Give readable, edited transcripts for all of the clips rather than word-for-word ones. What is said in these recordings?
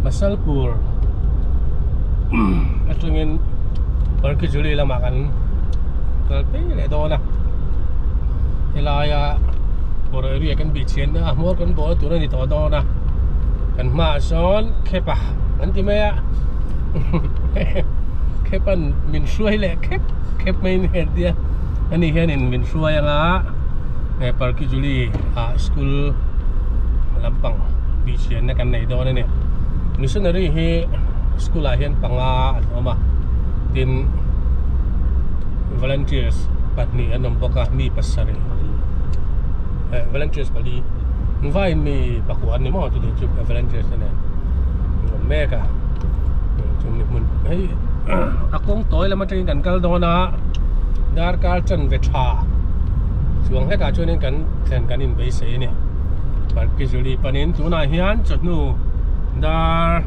Masalpur atangin Parkijuli lamah kan kal phei leh dawn a helaia kawr area kan bih chhian a hmawr kan bawl tur a ni tawh dawn a kan hmaah sawn khep a an ti mai a khepan min hruai leh khep khep mai ni an tia ani hianin min hruai anga he Parkijuli ah school lampang bih chhianna kan nei dawn a ni missionary hi school ah hian panga an awm a tin volunteers pahnih an awm bawk a mi pasarih eh volunteers pali vaiin mi pakua an ni maw chutih chu volunteers te nen an awm mek a chumi hmun hei a kawng tawi lam atangin kan kal dawn a darkar chanve tha chuang hlekah chuanin kan thlen kan inbeisei a ni Parkijuli panin tunah hian chawhnu dar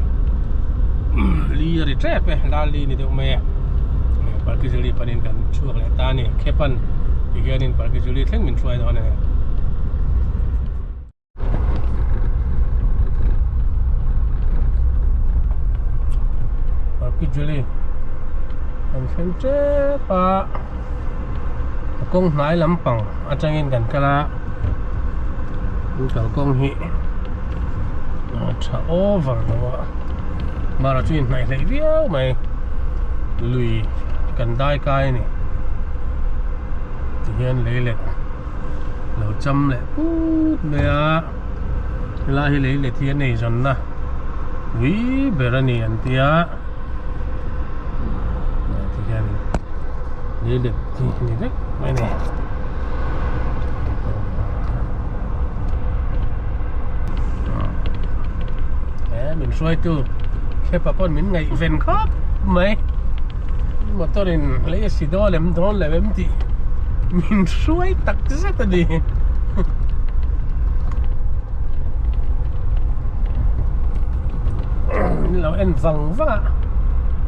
li a ri tep e dar li ni deuh mai e Parkijuli panin kan chhuak leh ta a ni Khepan tihianin Parkijuli thleng min hruai dawn a ni. Parkijuli kan thleng tep a a kawng hnai lampang atangin kan kal a an kalkawng hi a tha over lo a mara chu inhnaih hleih viau mai lui kan dai kai a ni tihian lei let lo cham leh put mai a helai hi lei let hi a nei zawnna pui ber a ni an tia tihian lei let hi a ni vek mai a ni. He min hruaitu khepa pawn min ngaihven khawp mai motor in lei a si dawn em dawn lo em tih min hruai tak zet a ni. Min lo en vang vang a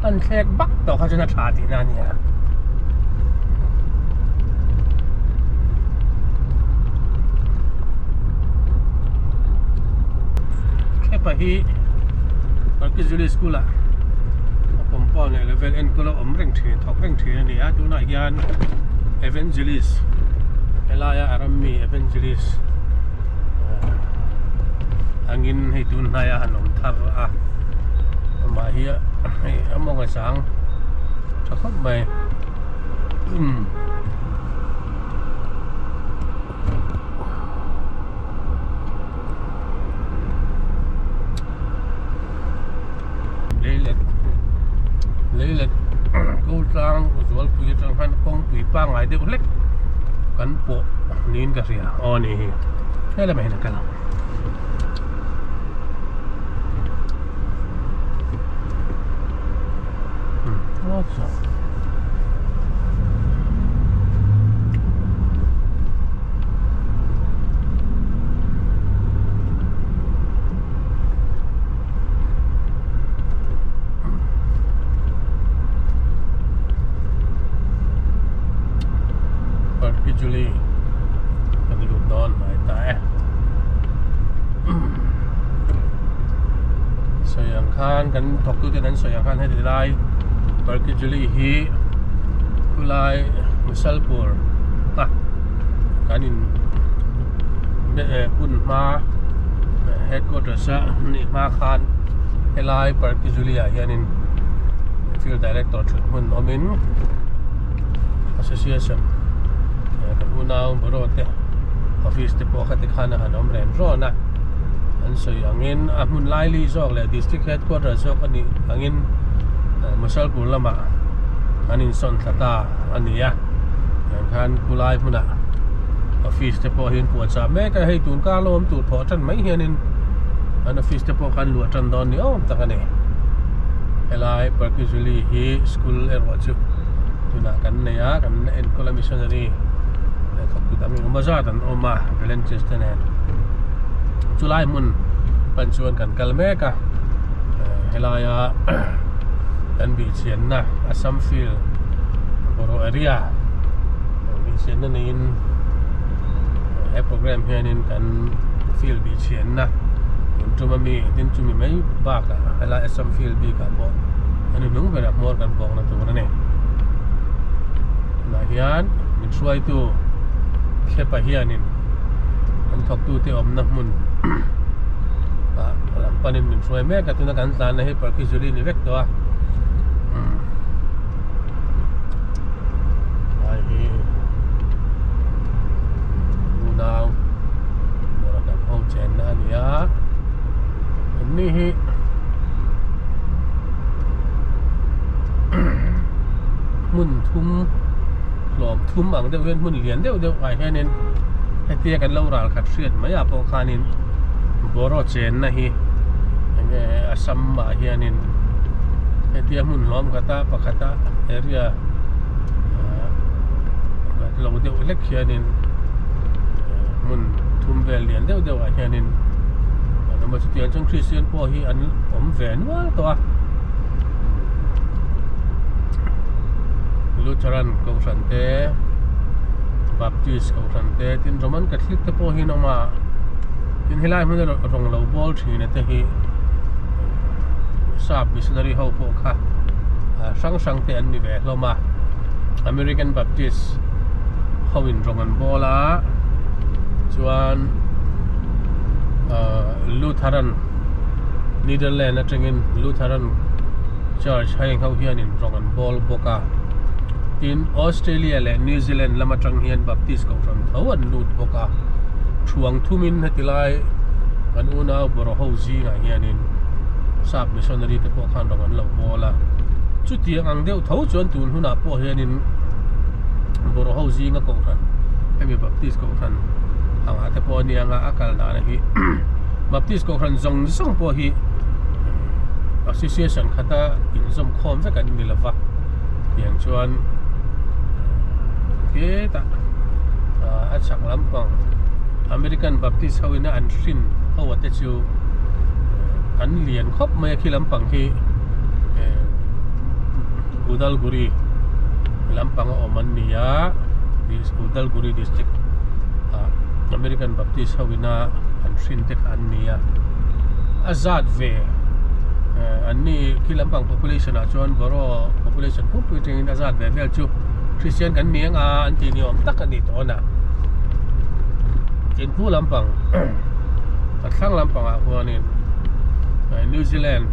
an thlek bak tawh kha chuan a tha tihna a ni a. Khepa hi Parkijuli school ah a compound leh level enkawl a awm reng thin thawk reng thin a ni a tunah hian Evangelist helaia a ram mi Evangelist angin hei tun hnaiah han awm thar a amah hi hei a mawng a chang tha khawp mai. Umm. Leilet Leilet ko tlang zualpui atang khan kawngpui pangngai deuh hlek kan pawh niin ka hria aw ni hi he lamah hian a kal ang. Parkijuli kan lut dawn mai ta e. Sawi ang khan kan thawktuten an sawi ang khan heti lai Parkijuli hi khulai Musalpur a kan in hun hma headquarters a nih hma khan helai Parkijuli ah hianin field director thut hmun awmin association kan unau Boro te office te pawh khati khan a han awm ren rawn a an sawi angin a hmun laili zawk leh district headquarter zawk a nih angin Musalpur lamah an insawn thla ta a ni a tiang khan khulai hmunah office te pawh hi an puahchah mek a hei tun kar lo awm tur thawh tan mai hianin an office te pawh khan luah tan dawn ni awm tak a ni helai Parkijuli hi school erawh chu tunah kan nei a kan enkawl a missionary thawktu tam engemaw zat an awm a volunteers te nen chulai hmun pan chuan kan kal mek a helaia kan bihchianna Assam field Boro area bihchianna neiin he program hianin kan field bihchianna. Tun tum ami tin chumi mai bakah helai Assam field bikah pawh a hnuhnung berah hmawr kan bawkna tur a ni. Tunah hian min hruaitu Khepa hianin an thawktute awmna hmun ah lam panin min hruai mek a, tuna kan tlanna hi Parkijuli ni vek tawh a. Lai hi unau bawrh hnam ho chenna a ni a anni hi hmun thum hlawm thum ang deuh hian hmun lian deuh deuh ah hianin hetia kan lo ral khat hriat mai ah pawh khanin bawraw chenna hi enge Assam ah hianin hetia hmun hlawm khata pakhata area lo deuh hlek hianin hmun thum vel lian deuh deuh ah hianin an awm a chutiang chuan Christian pawh hi an awm ve nual tawh a Lutheran kohhran te Baptist kohhran te tin Roman Catholic te pawh hi an awm a tin helai hmun erawh rawng lo bawl thin a te hi sap missionary ho pawh kha hrang hrang te an ni ve hlawm a American Baptist ho in rawng an bawl a chuan ahh Lutheran Netherland atangin Lutheran Church heng ho hianin rawng an bawl bawk a tin Australia leh New Zealand lam atang hian Baptist kohhran tho an lut bawk a thuang thumin heti lai kan unau bawrh ho zingah hianin sap missionary te pawh khan rawng an lo bawl a chutiang ang deuh tho chuan tun hunah pawh hianin bawrh ho zinga kohhran hemi baptist kohhran angah te pawh a nia anga a kal dan hi baptist kohhran zawng zawng pawh hi association khata inzawm khawm vek an ni lova tiang chuan hetah a chhak lampang American baptist ho ina an hrin ho a te chu an lian khawp mai a khi lampang khi Udalguri lampang a awm an ni a Udalguri district ah American Baptist ho ina an hrin te kha an ni a a zat ve an ni khi lampang population ah chuan Boro population pumpui atangin a zat ve vel chu Christian kan ni ang a an tih ni awm tak a ni tawh a tin pu lampang a thlang lampangah khuanin New Zealand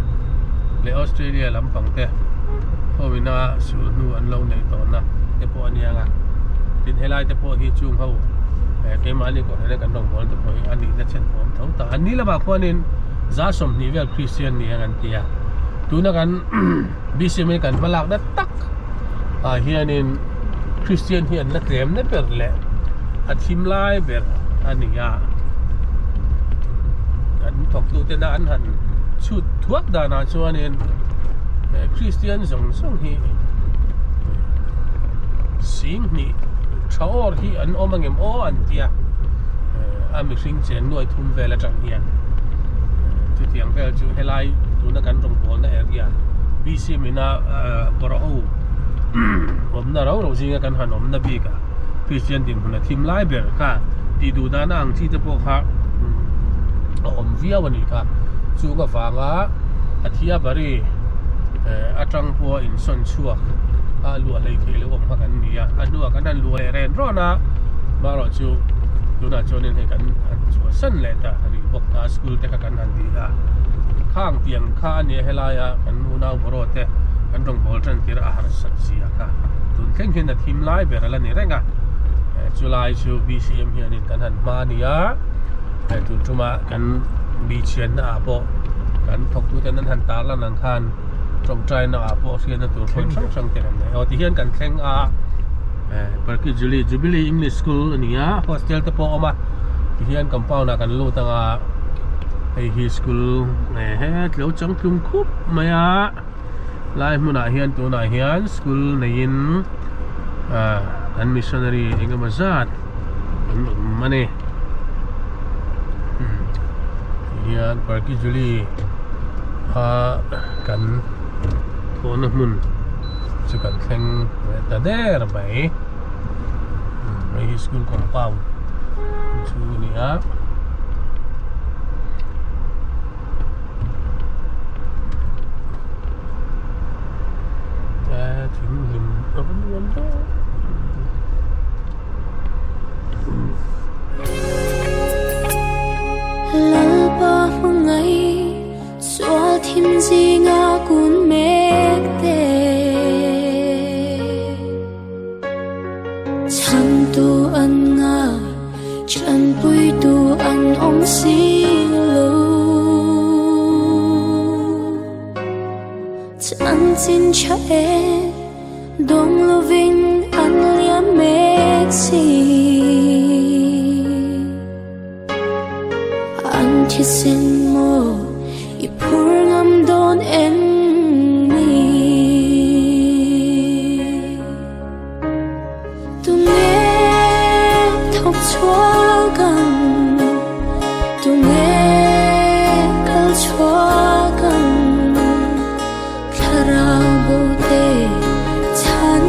leh Australia lampang te khawina sul hnu an lo neih tawhna te pawh a nia nga tin helai te pawh hi chung ho keimahni kohhran kan rawngbâwl te pawh hi a nihna chen pawh a awm tho ta an ni lamah khuanin za 20 vel Christian ni ang an ti a tuna kan B_C_M kan hmalakna tak ah hianin Christian hi an la tlem na ber leh a thim lai ber a ni a kan thawktu tena an han chhut thuak danah chuanin Christian zawng zawng hi 20 tha awr hi an awm angem aw an tia a mihring chen nuai thum vel atang hian chutiang vel chu helai tuna kan rawngbawlna area B_C_M ina bawrh ho awmna rau rau zinga kan han awmna bik a Christian dinhmun a thim lai ber kha tih duh dana ang chi te pawh kha a awm viau a nih kha chung avanga a thia bari atang pawha insawn chhuak a luah hlei theih loh awm kha kan ni a a hnuah kan han luah leh ren rawn a marawh chu tunah chuanin hei kan han chhuahsan leh ta a nih bawk ta school te kha kan han ti a khang tiang kha a nia helaia kan unau bawraw te kan rawngbâwl ṭan tir a harsat zia kha tun thleng hian a thim lai ber a la ni reng a chulai chu B_C_M hianin kan han hma a ni a tun ṭuma kan bihchhiatna ah pawh kan thawktu ten an han tar lan ang khan tawngtaina ah pawh hriatna tur khawi hrang hrang te kan nei aw tihian kan thleng a Parki Julie Jubilee English School a ni a hostel te pawh a awm a tihian compound ah kan lut ang a hei hi school he tlo changtlung khup mai a lai hmunah hian tunah hian school neiin ah an missionary eng emaw zat an awm a ni hian Parki Julie a kan thawhna hmun chu kan thleng leh ta der mai hei hi school compound chu a ni a. A va nuam dawn. Lalpa hmangaih sual thim zinga kun mek te Chhantu an ngai Chanpuitu an awm si lo Chanchin tha e Dawng lovin an liam mek si An thisen maw i phur ngam dawn em ni Tunge thawk chhuak ang Tunge kal chhuak ang Thlarau bo te chhan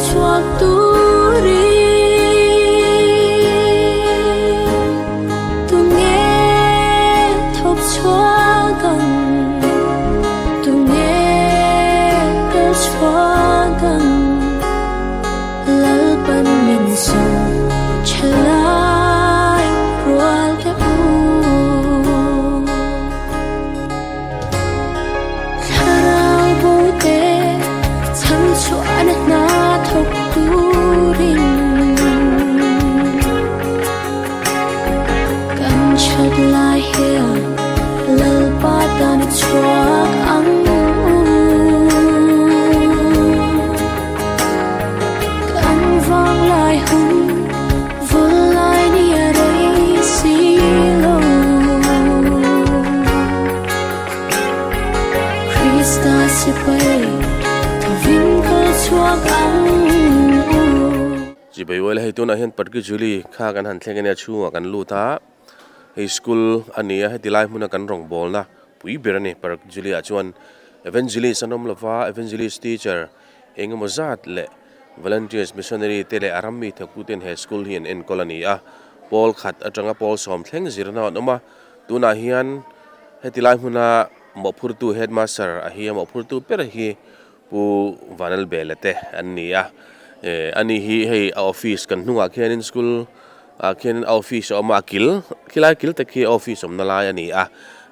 chhuak turin Tunge thawk chhuak ang Tunge kal chhuak ang Lalpan min sawm thalai rual te u. Thlarau bo te chhan chhuah na hna thawk turin kan that lai hian Lalpa tan i chhuak ang u. Kan vang lai hun vul lai ni a rei si lo. Krista sipai thovin kal chhuak ang u. Chibai uaila hei tunah hian Parki Julie kha kan han thleng ania chhungah kan lut a, hei school a ni a heti lai hmuna kan rawngbawlna pui ber a ni Park Julie ah chuan Evangelist an awm lova Evangelist teacher eng emaw zat leh Volunteers missionary te leh a ram mi thawktuten he school hi an enkawl a ni a, pawl khat atanga pawl sawm thleng zirna an awm a, tunah hian heti lai hmuna mawhphurtu headmaster a hi a mawhphurtu ber hi Pu Vanlalbela te an ni a, eh ani hi hei a office kan hnungah khianin school ah khianin a office a awm a, a kil khilai kil tak khi a office awmna lai a ni a,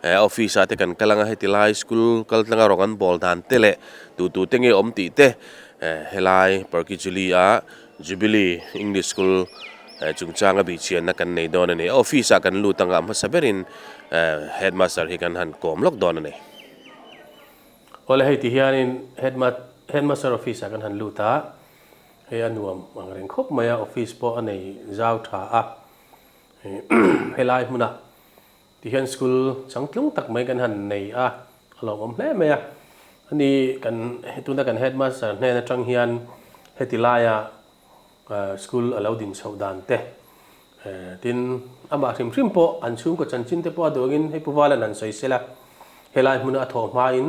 eh a office ah te kan kal anga heti lai school kal tlanga rawng an bawl dan te leh tu tu te nge awm tih te eh helai Parkichuli a Jubilee English School eh chungchanga bihchianna kan nei dawn a ni, a office ah kan lut anga hmasa berin eh headmaster hi kan han kawm lawk dawn a ni. Awle hei ti hianin headmaster office ah kan han lut a, hei a nuam ang reng khawp mai a, office pawh a nei zau tha a, helai hmunah ti hian school changtlung tak mai kan han nei a, a lawmawm hle mai a, ani kan tuna kan headmaster hnen atang hian heti laia school a lo din chhoh dan te tin amah hrim hrim pawh an chhungkaw chanchin te pawh a duangin hei Pu Valan han sawi sela helai hmuna a thawh hmain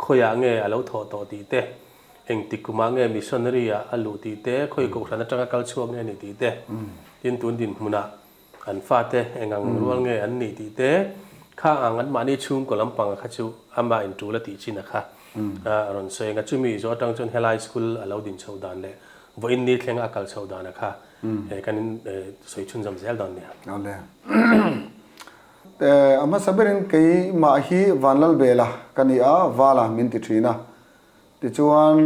khawiah nge a lo thawh tawh tih te engtik kumah nge missionary ah a luh tih te khawi kohhran atanga kal chhuak nge a ni tih te tin tun dinhmunah an fate eng ang rual nge an nih tih te kha ang an mahni chhungkaw lampang kha chu amah in tul a tih chin a kha a rawn sawi ang a chumi zawh atang chuan helai school a lo din chhoh dan leh vawiin ni thleng a kal chhoh dan a kha kan in sawi chhunzawm zel dawn nia. Awle. A hmasa berin keimah hi Vanlalbela ka ni a, Vala min ti thin a. Tichuan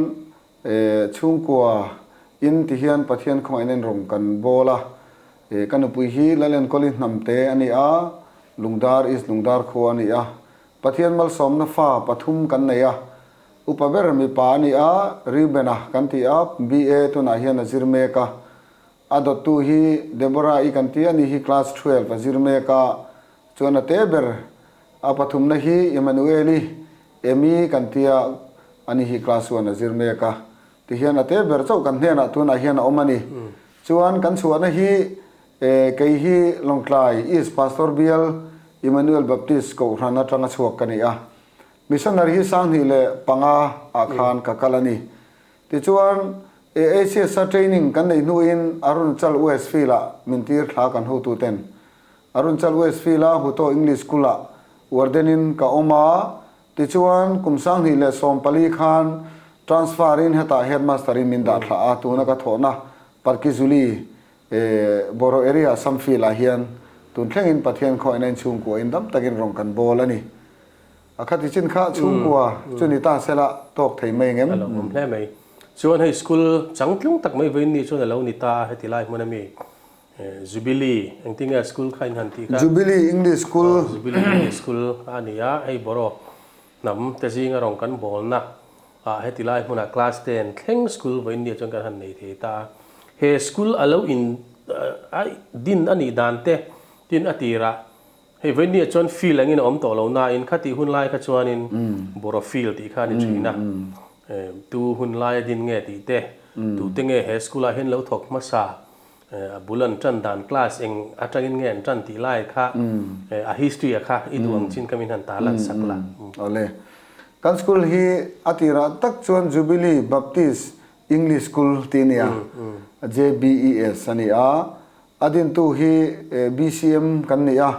Chhungkua in ti hian Pathian khawngaihna in rawng kan bawl a, ka nupui hi Lalenkawli hnamte a ni a, Lungdar East Lungdar khua a ni a. Pathian malsawmna fa pathum kan nei a, upa ber mipa a ni a, Reuben-a kan ti a, BA tunah hian a zir mek a. A dawttu hi Deborah-i kan ti a, ni hi class 12 a zir mek a, chuan a te ber a pathumna hi Emmanuel-i Amy kan tia ani hi class one a zir mek a, tihian a te ber chauh kan hnenah tunah hian a awm a ni. Chuan kan chhuahna hi kei hi Lawngtlai East Pastor Bial Emmanuel Baptist Kohhran atanga chhuak ka ni a. Missionary hi 2005 ah khan ka kal a ni. Tichuan ACS-a training kan neih hnuin Arunachal Westfield ah min tir thla kan hotuten Arunachal Westfield a Huto English School ah warden in ka awm a, tichuan kum 2014 khan transfer in hetah headmaster in min dah thla a, tuna ka thawhna Parkizuli Boro area Samfield ah hian tun thlengin Pathian khawngaihna in chhungkua in dam takin rawn kan bawl a ni. A khati chin kha chhungkua chu ni ta sela tawk thei mai engem? A lo awm hle mai. Chuan hei school changtlung tak mai vawiin ni chuan a lo ni ta a, heti lai hmun ami Jubilee engtinge school kha in han tih kha? Jubilee English School. Jubilee English School a ni a, hei Boro hnam te zinga rawn kan bawlna ah heti lai hmunah class ten thleng school vawiin ni chuan kan han nei thei ta a. He school a lo in a din a nih dan te tin a tirah hei vawiin ni ah chuan field angin a awm tawh lo nain khatih hun lai kha chuanin Boro field tih kha a ni thin a. Tu hun laia din nge tih te, tute nge he school ah hian lo thawk hmasa A bul an tan dan class eng atangin nge an tan tih lai kha a history a kha i duh ang chin ka min han ta lan sak la. Awle. Kan school hi a tirah tak chuan Jubilee Baptist English School tih a ni a, JBES a ni a. A dintu hi BCM kan ni a.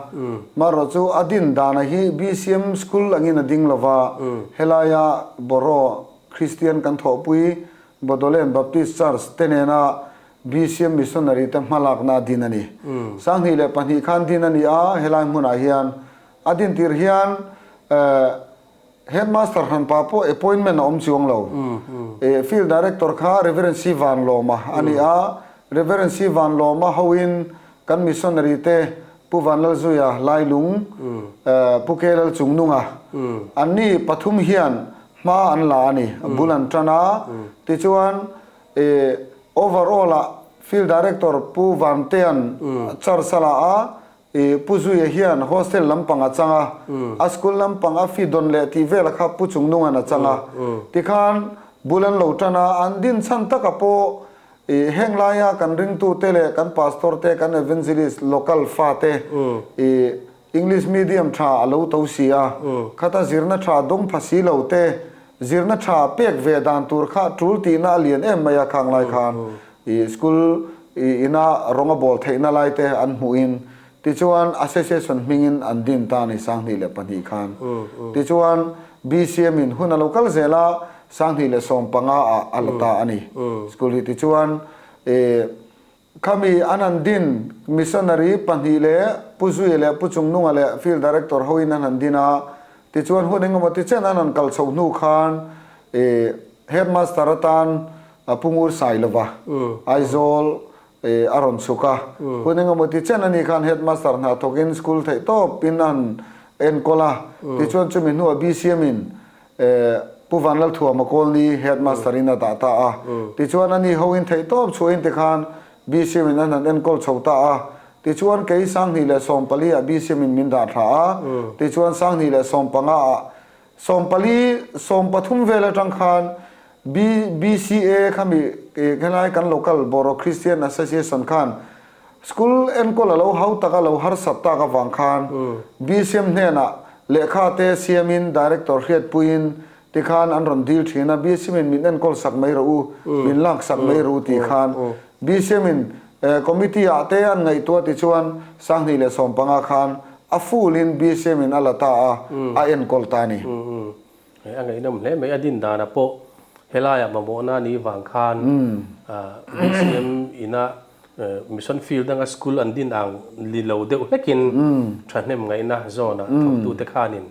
Marawh chu a din dana hi BCM school angin a ding lova, helaia Boro Christian kan thawhpui Bodoland Baptist Church te nena BCM Missionary te hmalakna a din a ni. 2002 khan din a ni a, helai hmunah hian a din tir hian Headmaster hranpa pawh appointment a awm chuang lo. Field Director kha Reverend C Vanlawma a ni a, Reverend C Vanlawma hoin kan Missionary te Pu Vanlalzuia Lailung, Pu Kelal Chungnunga anni pathum hian hma an la a ni, bul an tan a, tichuan E overall ah Field Director Pu Vantea'n charge a la a, e Pu Zuia hian hostel lampang a chang a, a school lampang a fee dawn leh tih vel kha Pu Chungnunga'n a chang a. Tikhan bul an lo tan a, an din chhan taka pawh e heng laia kan ringtute leh kan pastor te, kan evangelist local fate e English medium tha a lo to si a, khata zirna tha dawng pha si lo te, zirna tha pek ve dan tur kha tul tihna a lian em mai a khang lai khan i school i ina rawng a bawl theihna lai te an hmuhin tichuan association hmingin an din ta a ni 2002 khan. Tichuan BCM in hun a lo kal zel a, 2015 ah a la ta a ni school hi tichuan i Khami an han din, missionary pahnih leh Pu Zuia leh Pu Chungnunga leh Field Director hoin an han din a, tichuan hun engemaw ti chen an han kal chhoh hnu khan ih Headmaster atan Pu Ngur Sailova, Aizawl, ih a rawn chhuk a. Hun engemaw ti chen ani khan Headmaster hna thawkin school theih tawpin a han enkawl a, tichuan chumi hnuah BCM in Pu Vanlalthuama Kawlni Headmaster in a dah ta a, tichuan ani ho in theih tawp chhuahin tikhan BCM in an han enkawl chho ta a, tichuan kei 2014 ah BCM in min dah thla a, tichuan 2015 ah 14, 13 vel atang khan BCA khami helai kan local Boro Christian Association khan School enkawl a lo hau tak a lo harsat tak avang khan BCM hnenah lehkha te siamin Director hriatpuiin tikhan an rawn dil thin a, BCM in min enkawl sak mai rawh u, min lak sak mai rawh u tih khan BCM in Committee ah te an ngaihtuah tichuan 2015 khan a full in BCM in a la ta a, a enkawl ta a ni. A ngaihnawm hle mai. A din danah pawh helaiah mamawhna a nih vang khan BCM ina mission field anga school an din ang li lo deuh hlekin thahnem ngaihna zawnah thawktute khanin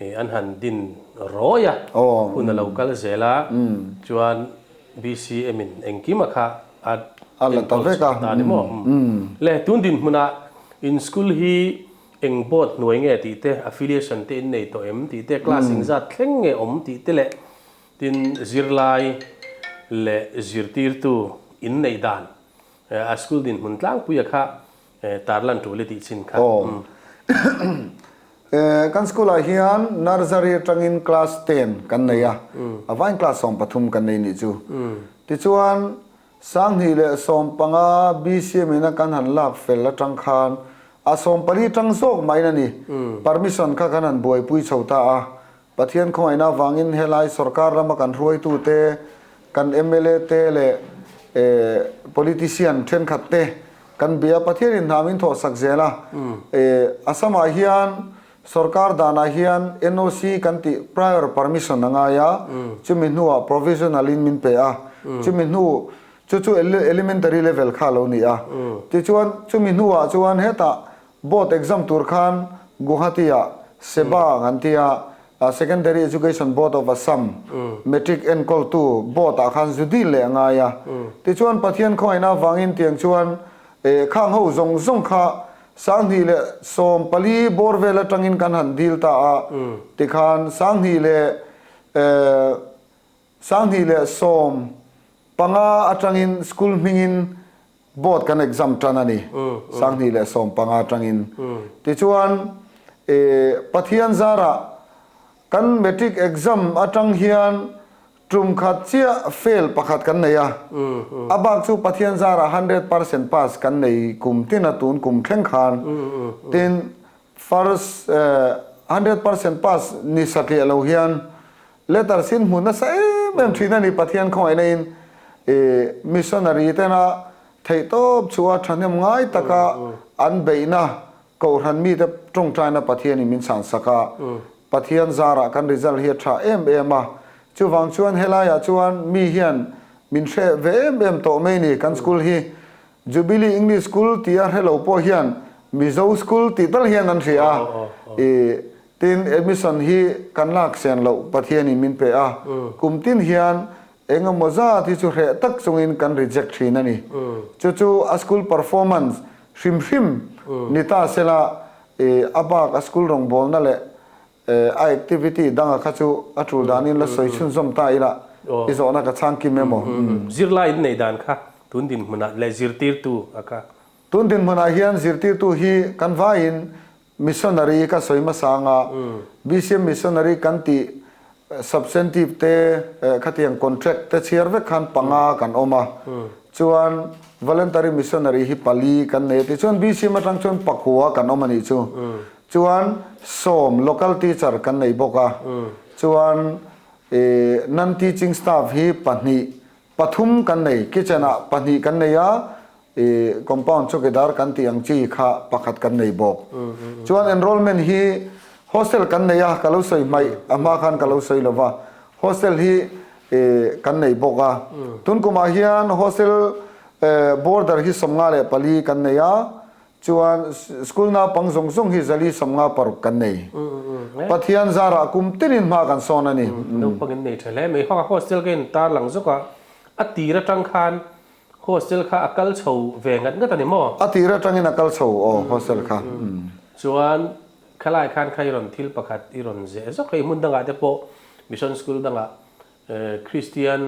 an han din rawi a, hun a lo kal zel a, chuan BCM in engkima kha a enkawl chhuak ta a ni maw? Le tun dinhmunah in school hi Eng board hnuai nge tih te, affiliation te in nei tawh em tih te, class engzat thleng nge awm tih te leh tin zirlai leh zirtirtu in neih dan a school dinhmun tlangpuia kha tarlan tul i tih chin kha. Aw. Kan school ah hian nursery atangin class ten kan nei a, a vain class 13 kan nei nih chu. Tichuan 2015 BCM ina kan han lak fel atang khan a 14 tang zawk maiin a ni. Permission kha kan han buaipui chho ta a. Pathian khawngaihna avangin helai sorkar lama kan hruaitute, kan mla te leh politician thenkhat te kan bia Pathianin hna min thawhsak zel a. Assam ah hian. Sorkar danah hian NOC kan tih prior permission a ngai a, chumi hnuah provisional in min pe a, chumi hnu chu chu elementary level kha a lo ni a. Tichuan chumi hnuah chuan hetah board exam tur khan Guwahati ah SEBA an ti a, Secondary Education Board of Assam, Matric enkawltu board ah khan zu dil leh a ngai a. Tichuan Pathian khawngaihna avangin tiang chuan khang ho zawng zawng kha 2014 bawr vel atangin kan han dil ta a, tikhan 2015 atangin school hmingin board kan exam tan a ni, 2015 atangin. Tichuan Pathian zarah kan matric exam atang hian Tum khat chiah fail pakhat kan nei a, a bak chu Pathian zarah 100% pass kan nei kum tin a tun kum thleng khan. Tin, first 100% pass ni satliah lo hian letter sin hmu nasa em em thin a ni Pathian khawngaihna in missionary tena theihtawp chu a thahnem ngai taka an beihna Kohhran mite tawngtaina Pathianin min chhansak a, Pathian zarah kan result hi a tha em em a, chuvang chuan helaiah chuan mi hian min hre ve em em tawh mai ni, kan school hi Jubilee English School tia hre lo pawh hian Mizo School tih tal hian an hria a, i tin admission hi kan lak sen loh Pathianin min pe a, kum tin hian Engemaw zat hi chu hreh tak chungin kan reject thin a ni. Chu chu a school performance hrim hrim ni ta sela a bak a school rawngbawlna leh a activity danga kha chu a tul danin la sawi chhunzawm ta ila i zawhna ka chhang kim emaw? Zirlai in nei dan kha tun dinhmunah leh zirtirtu a kha. Tun dinhmunah hian zirtirtu hi kan vaiin Missionary ka sawi hmasa anga BCM Missionary kan tih substantive te khatiang contract te chhiar vek khan panga kan awm a, chuan voluntary missionary hi pali kan nei a tichuan BCM atang chuan pakua kan awm a nih chu. Chuan sawm local teacher kan nei bawk a, chuan non teaching staff hi pahnih pathum kan nei, kitchen ah pahnih kan nei a, I compound chawkidar kan tih ang chi kha pakhat kan nei bawk. Chuan enrollment hi hostel kan nei a, ka lo sawi hmaih, a hma khan ka lo sawi lo va, hostel hi kan nei bawk a. Tun kumah hian hostel border hi 54 kan nei a, chuan school naupang zawng zawng hi 456 kan nei. Pathian zarah kum tinin hma kan sawn a ni. Naupang in nei tha hle mai. Hostel ka in tarlang zawk a, a tir atang khan Hostel kha a kal chho ve ngat ngat a ni maw? A tir atangin a kal chho aw hostel kha. Chuan khalai khan kha i rawn thil pakhat i rawn zeh zawk hei hmun dangah te pawh mission school dangah Kristian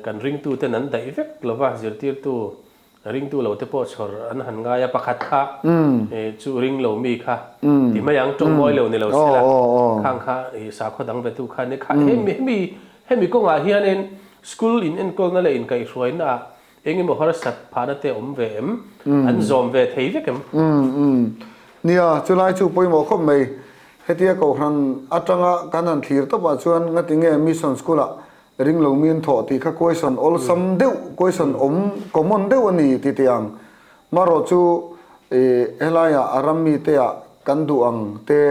kan ringtu ten an daih vek lova zirtirtu ringtu lo te pawh chhawr an han ngai a pakhat kha chu ring lo mi kha ti mai ang tawng mawi lo ni lo sela khang kha sakhaw dang vetu kha ni kha hemi Hemi kawngah hianin school in enkawlna leh inkaihhruaina ah eng emaw harsat phahna te awm ve em? An zawm ve thei vek em? Umm umm. Nia, chulai chu pawimawh khawp mai. Hetia kohhran atanga kan han thlir tawpah chuan ngatinge mission school ah ring lo min thawh tih kha question awlsam deuh, question awm common deuh a ni ti teh ang. Marawh chu helaiah a ram mite ah kan duh ang te,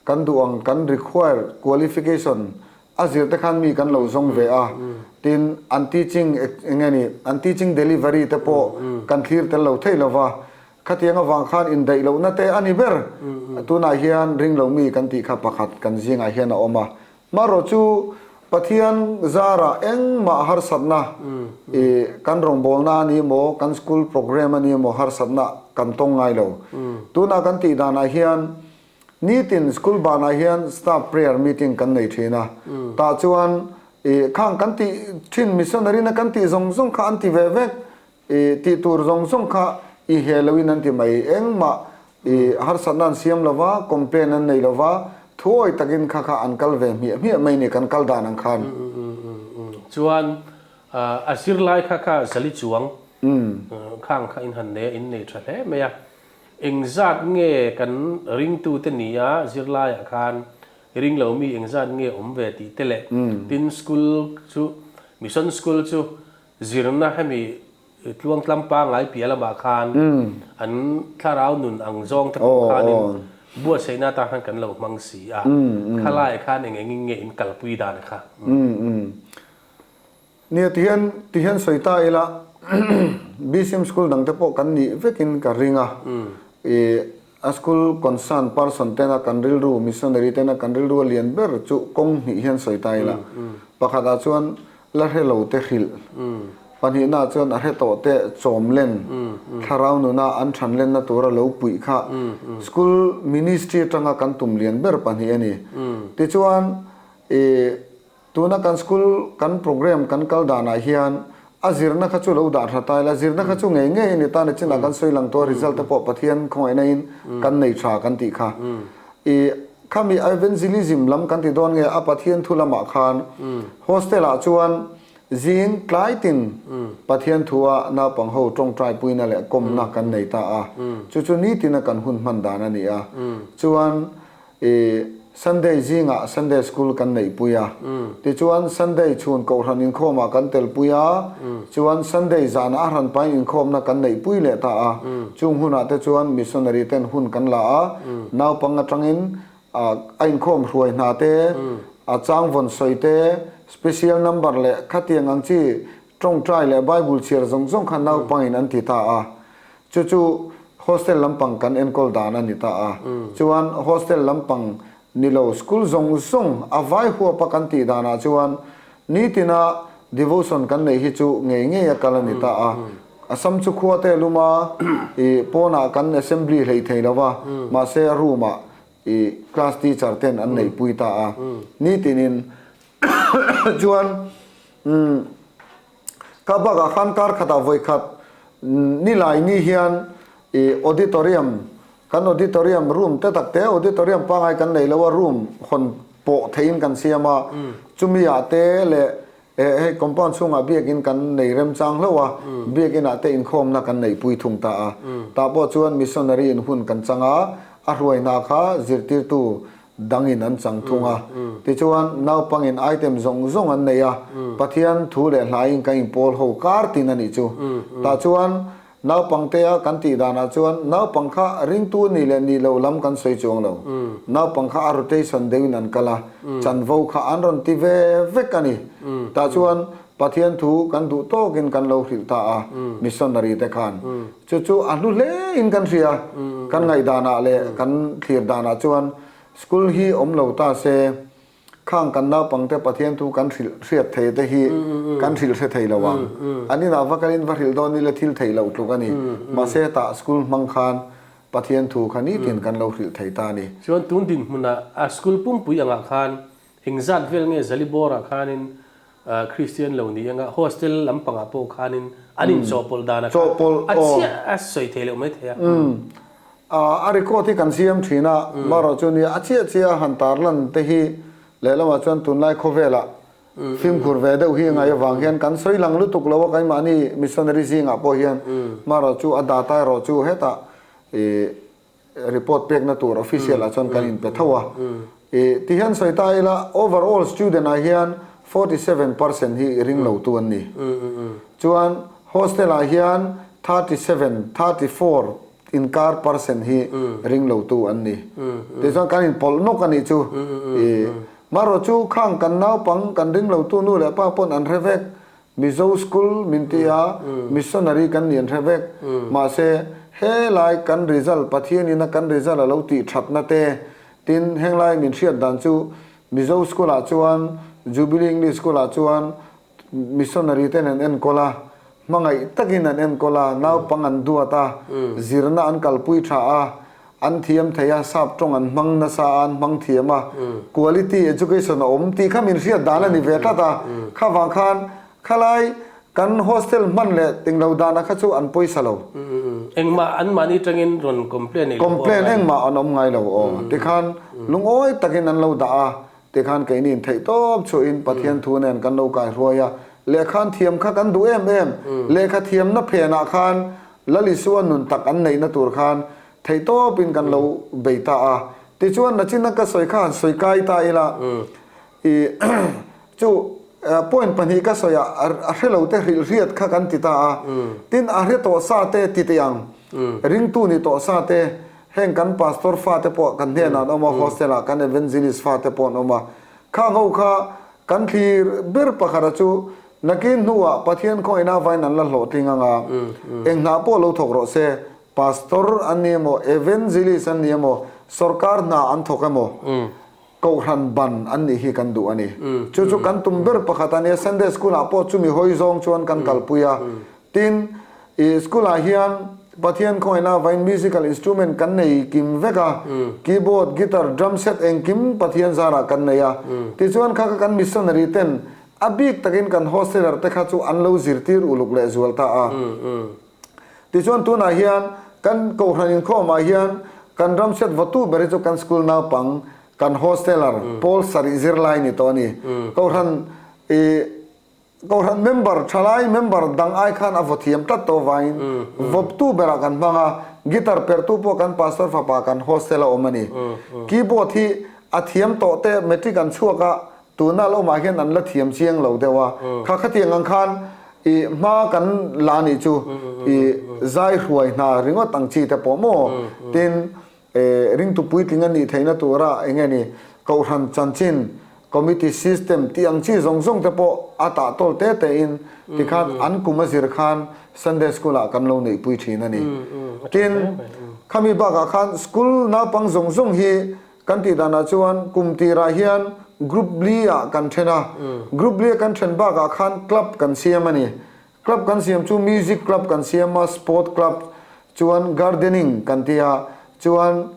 kan duh ang kan require qualification A zir te khan mi kan lo zawng ve a, tin an teaching eng nge ni, an teaching delivery te pawh kan thlir tel lo thei lo va, khatiang avang khan indaih lohna te a ni ber. Tunah hian ring lo mi kan tih kha pakhat kan zingah hian a awm a. Marawh chu Pathian zarah engmah harsatna i kan rawngbawlna a ni emaw, kan school program a ni emaw harsatna kan tawng ngai lo. Tunah kan tih danah hian Nitin school banah hian staff prayer meeting kan nei thin a, tah chuan i khang kan tih thin missionary na kan tih zawng zawng kha an ti ve vek, i tih tur zawng zawng kha i he loin an ti mai, engmah i harsatna an siam lova, complain an nei lova, thuawi takin kha kha an kal ve hmiah hmiah mai ni kan kal dan ang khan. Chuan a zirlai kha kha zali chuang khang kha in han nei a, in nei tha hle mai a. Engzat nge kan ringtute nia zirlaiah khan ringlo mi engzat nge awm ve tih te leh tin school chu mission school chu zirna hemi tluangtlam pangngai piah lamah khan an thlarau nun ang zawng te pawh khanin buatsaihna atan khan kan lo hmang si a, khalaiah khan eng engin nge in kalpui dan kha? Nia, tihian tihian sawi ta ila BCM school dangte pawh kan nih vekin ka ring a, ih a school concern person tena kan rilru, missionary tena kan rilru a lian ber chu kawng hnih hian sawi ta ila, pakhatah chuan la hre lo te hrilh, pahnihnaah chuan a hre tawh te chawm len, thlarau nuna an than lenna tura lo puih kha school ministry atanga kan tum lian ber pahnih a ni. Tichuan ih Tuna kan school kan program kan kal danah hian a zirna kha chu lo dah tha ta ila, zirna kha chu ngei ngei a ni ta ni chinah kan sawi lang tawh a, result te pawh Pathian khawngaihna in kan nei tha kan tih kha. I khami evangelism lam kan ti dawn nge a Pathian thu lamah khan hostel ah chuan zing tlai tin Pathian thu a naupang ho tawngtai puina leh kawmna kan nei ta a, chu chu nitina kan hun hman dan a ni a. Chuan I Sunday zingah Sunday School kan neihpui a, tichuan Sunday chhun Kohhran inkhawmah kan telpui a, chuan Sunday zanah a hranpain inkhawmna kan neihpui leh ta a, chung hunah te chuan Missionary ten hun kan la a, naupang atangin a inkhawm hruai hna te, a changvawn sawi te, special number leh khatiang ang chi tawngtai leh Bible chhiar zawng zawng kha naupangin an ti ta a. Chu chu hostel lampang kan enkawl dan a ni ta a. Chuan hostel lampang ni lo school zawng zawng a vai huapa kan tih danah chuan nitina devotion kan neih hi chu ngei ngei a kal a ni ta a. Assam chu khua te lum a, ih pawnah kan assembly hlei thei lo va, mahse room ah ih class teacher ten an neihpui ta a. Nitinin chuan umm. Ka bakah khan kar khatah vawi khat nilai ni hian i auditorium, kan auditorium room te tak te auditorium pangai kan nei lo a, room hawn pawh theihin kan siam a, chumi ah te leh hei compound chhungah biakin kan nei remchang hlauh a, biakin ah te inkhawmna kan neihpui thung ta a, tah pawh chuan missionary in hun kan chang a, a hruaina kha zirtirtu dangin an chang thung a. Tichuan, naupangin item zawng zawng an nei a, Pathian thu leh hlaiin kan inpawl ho kar tin a nih chu. Tah chuan, naupangtea kan tih danah chuan naupang kha ringtu nih leh nih loh lam kan sawi chuang lo. Naupang kha a rotation deuhin an kal a, chanvo kha an rawn ti ve vek a ni. Tah chuan, Pathian thu kan duh tawkin kan lo hrilh ta a, missionary te khan. Chu chu a hlu hle in kan hria. Kan ngaihdanah leh kan thlir danah chuan school hi awm lo ta se, khang kan naupangte Pathian thu kan hrilh hriat thei te hi kan hrilh hre thei lo ang. An inah va kalin va hrilh dawn ila thil theih loh tluk a ni. Mahse hetah school hmang khan Pathian thu kha nitin kan lo hrilh thei ta a ni. Chuan tun dinhmunah a school pumpui angah khan Engzat vel nge Zalibawrah khanin Kristian lo ni anga hostel lampangah pawh khanin an inchawhpawlh dan a kha a chiah a sawi thei loh mai thei a. A record hi kan siam thin a, marawh chu nia a chiah chiah a han tarlan te hi lehlamah chuan tunlai khawvelah fimkhur ve deuh hi ngai avang hian kan sawi lang lutuk lo a keimahni missionary zingah pawh hian marawh chu a data erawh chu hetah ih Report pekna tur official ah chuan kan inpe tho a. I ti hian sawi ta ila overall student ah hian 47% hi ring lo tu an ni. Chuan hostel ah hian 37, 34 inkar percent hi ring lo tu an ni. Tichuan kan inpawlh nawk a nih chu. I marawh chu khang kan naupang kan ring lo tu nu leh pa pawn an hre vek. Mizo school min ti a, missionary kan ni an hre vek. Mahse, helai kan result, Pathian ina kan result a lo tih thatna te, tin henglai min hriat dan chu Mizo school ah chuan Jubilee English School ah chuan missionary ten an enkawl a, hmangaih takin an enkawl a, naupang an duat a, zirna an kalpui tha a, An thiam thei a, sap tawng an hmang nasa a, an hmang thiam a, quality education a awm tih kha min hriat dan a ni ve tlat a, kha vang khan khalai kan hostel hman leh englo dana kha chu an pawisa lo. Engmah an mahni tangin rawn complain ei lo pawh a Complain engmah an awm ngai lo aw. Tikhan lungawi takin an lo dah a, tikhan keini in theih tawp chhuahin Pathian thu nen kan lo kaihruai a, lehkha an thiam kha kan duh em em, lehkha thiamna phenah khan Lal Isua nun tak an neihna tur khan Theihtawpin kan lo bei ta a. Tichuan nachina ka sawi kha han sawi kai ta ila, i chu point pahnih ka sawi a, a hre lo te hrilh hriat kha kan ti ta a. Tin, a hre tawh sa te ti teh ang, ringtu ni tawh sa te, Heng kan pastor fate pawh kan hnenah an awm a, hostel ah kan evangelist fate pawh an awm a. Khang ho kha kan thlir ber pakhata chu nakin hnuah Pathian khawngaihna avain an la hlawhtling ang a, eng hna pawh lo thawk rawh se, pastor an ni emaw, evangelist an ni emaw, sorkar hna an thawk emaw, kohhran ban an nih hi kan duh a ni. Chu chu kan tum ber pakhat a nia, Sunday School ah pawh chumi hawi zawng chuan kan kalpui a. Tin, i school ah hian Pathian khawngaihna avain musical instrument kan nei kim vek a, keyboard, guitar, drum set engkim Pathian zarah kan nei a. Tichuan kha kha kan missionary ten a bik takin kan hosteler te kha chu an lo zirtir uluk leh zual ta a. Tichuan tunah hian kan kohhran inkhawmah hian kan ram set vawtu ber hi chu kan school naupang, kan hosteler pawl sarih zirlai ni tawh a ni. Kohhran i kohhran member thalai member dang ai khan a vaw thiam tlat tawh vangin vawptu berah kan hmang a, guitar perhtu pawh kan pastor fapa kan hostel a awm a ni. Keyboard hi a thiam tawh te matric an chhuak a, Tuna lo mah hian an la thiam chiang lo deuh a, kha khatiang ang khan i hma kan la nih chu i zai hruai hna ringawt ang chi te pawh maw? Tin, ringtu puitling a nih theihna tura eng nge ni Kohhran chanchin committee system tih ang chi zawng zawng te pawh a tah tawl te te in tikhan an kum a zir khan Sunday school ah kan lo neihpui thin a ni. Tin, khami bakah khan school naupang zawng zawng hi Kan tih danah chuan kum tirah hian Group Li ah kan then a, Group Li a kan then bakah khan Club kan siam a ni. Club kan siam chu Music Club kan siam a, Sport Club, chuan Gardening kan ti a, chuan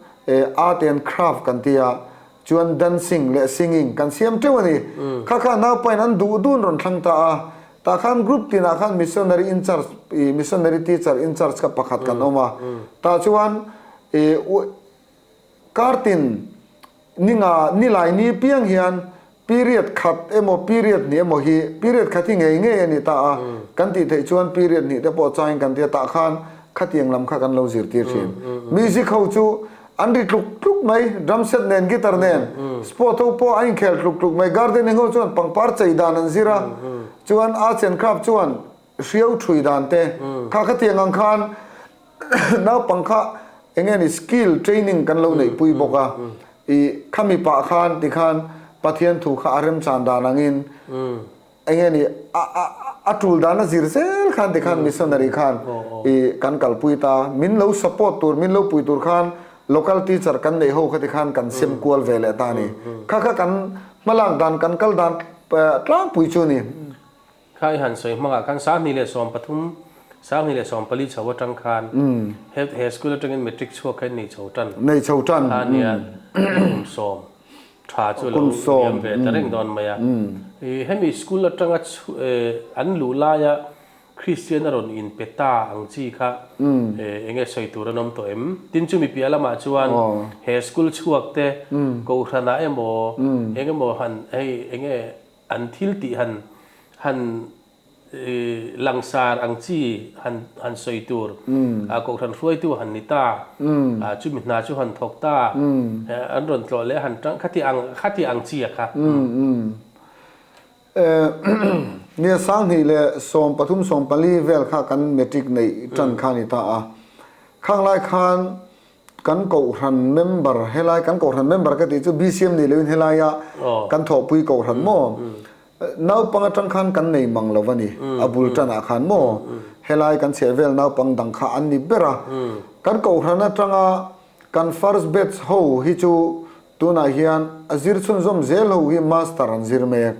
Art and Craft kan ti a, chuan Dancing leh Singing kan siam teuh a ni. Kha kha naupain an duh dun rawn thlang ta a, tah khan Group tinah khan Missionary in charge, Missionary Teacher in charge kha pakhat kan awm a, tah chuan Kartin ninga nilai ni piang hian period khat emaw period hnih emaw hi period khat hi ngei ngei a ni ta a, kan tih theih chuan period hnih te pawh chain kan ti a, tah khan khatiang lam kha kan lo zirtir thin. Music ho chu an ri tluk tluk mai, drum set nen guitar nen, sport ho pawh an inkhel tluk tluk mai, gardening ho chuan pangpar chei dan an zir a, chuan arts and craft chuan hriau thui dan te kha khatiang ang khan Naupang kha eng nge ni skill training kan lo neih pui bawk a, i khami pah khan tikhan Pathian thu kha a remchan dan angin eng nge ni a a a tul dan a zir zel khan tikhan missionary khan i kan kalpui ta, min lo support tur min lo pui tur khan local teacher kan neih ho kha tikhan kan sem kual ve leh ta a ni. Kha kha kan hmalak dan kan kal dan tlangpui chu a ni. Kha i han sawi hmangah khan 2013, 2014 chho atang khan he he school atangin matric chhuak kha in nei chho tan. Nei chho tan. Kha nia kum sawm tha chu lo liam ve ta reng dawn mai a. I hemi school atanga an luh laia Kristian a rawn in pe ta ang chi kha eng nge sawi tur an awm tawh em? Tin chumi piah lamah chuan he school chhuak te Kohhranah emaw eng emaw han hei eng nge An thil tih han han langsar ang chi han han sawi tur kohhran hruaitu han ni ta, chumi hna chu han thawk ta, an rawn tlawh leh han tang khati ang khati ang chi a kha. Nia 2013 14 vel kha kan matric neih tan kha a ni ta a, khang lai khan Kan kohhran member helai kan kohhran member ka tih chu BCM nih loin helaia kan thawhpui kohhran maw? Naupang atang khan kan nei mang lo a ni, a bul tanah khan maw? Helai kan chheh vel naupang dang kha an ni ber a. Kan kohhran atanga kan first batch ho hi chu tunah hian a zir chhunzawm zel ho hi master an zir mek.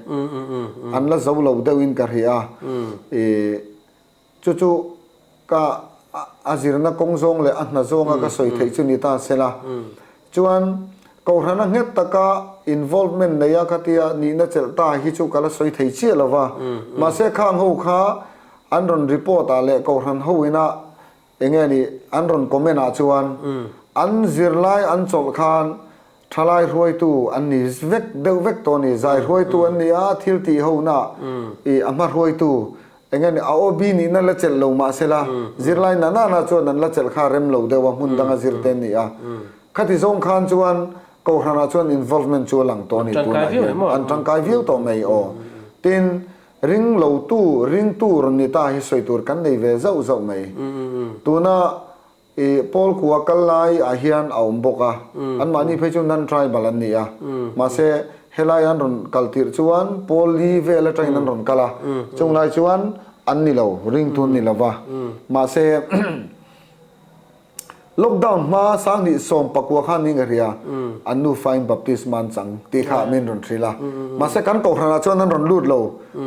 An la zo lo deuhin ka hria a. Chu chu ka a zirna kawng zawng leh a hna zawnga ka sawi theih chu ni ta se la. Chuan Kohhrana nghet taka involvement neia ka tia nihna chelh ta hi chu ka la sawi thei chiah lo va. Mahse khang ho kha an rawn report ah leh Kohhran ho ina eng nge ni an rawn comment ah chuan an zirlai an chawlh khan Thalai hruaitu an ni vek deuh vek tawh a ni. Zai hruaitu an ni a, thil tih hona i a hma hruaitu eng nge ni a OB nihna la chelh lo mah se la, zirlai na nana chuan an la chelh kha rem lo deuh a, hmun danga zir te an ni a. Khati zawng khan chuan Kohhranah chuan involvement chu a lang tawh a ni tunah hian. An tangkai viau tawh mai aw. Tin, ring lotu, ringtu rawn ni ta hi sawi tur kan nei ve zauh zauh mai. Tuna. I Pawl kua kal lai ah hian a awm bawk a, anmahni phei chu non-tribal an ni a, mahse helai an rawn kal tirh chuan Pawl li vel atangin an rawn kal a, chung lai chuan an ni lo, ringtu an ni lo va, mahse lockdown hma sanghnih 19 khan ni ka hria, an nufa in baptisma an chang tih kha min rawn hrilh a, mahse kan kohhranah chuan an rawn lut lo,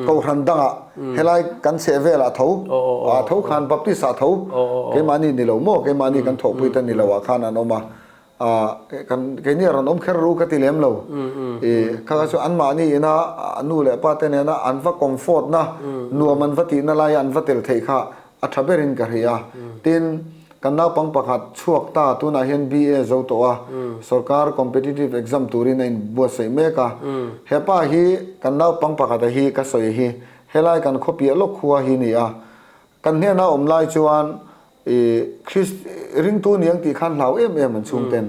kohhran dangah Helai kan chheh velah tho, ah tho khan Baptist ah tho, keimahni ni lo maw, keimahni kan thawhpui te ni lo ah khan an awm a, ah kan keini a rawn awm kher ru ka ti lem lo, i kha kha chu anmahni ina nu leh pa te nena an va comfort na, nuam an va tihna laia an va tel theih kha a tha berin ka hria. Tin, kan naupang pakhat chhuak ta tunah hian BA zo tawh a, sorkar competitive exam turin a inbuatsaih mek a. Hepa hi kan naupang pakhata hi ka sawi hi helai kan khawpiah lawk khua hi ni a. Kan hnena awm lai chuan i Krist ringtu niang tih khan hlau em em an chhungten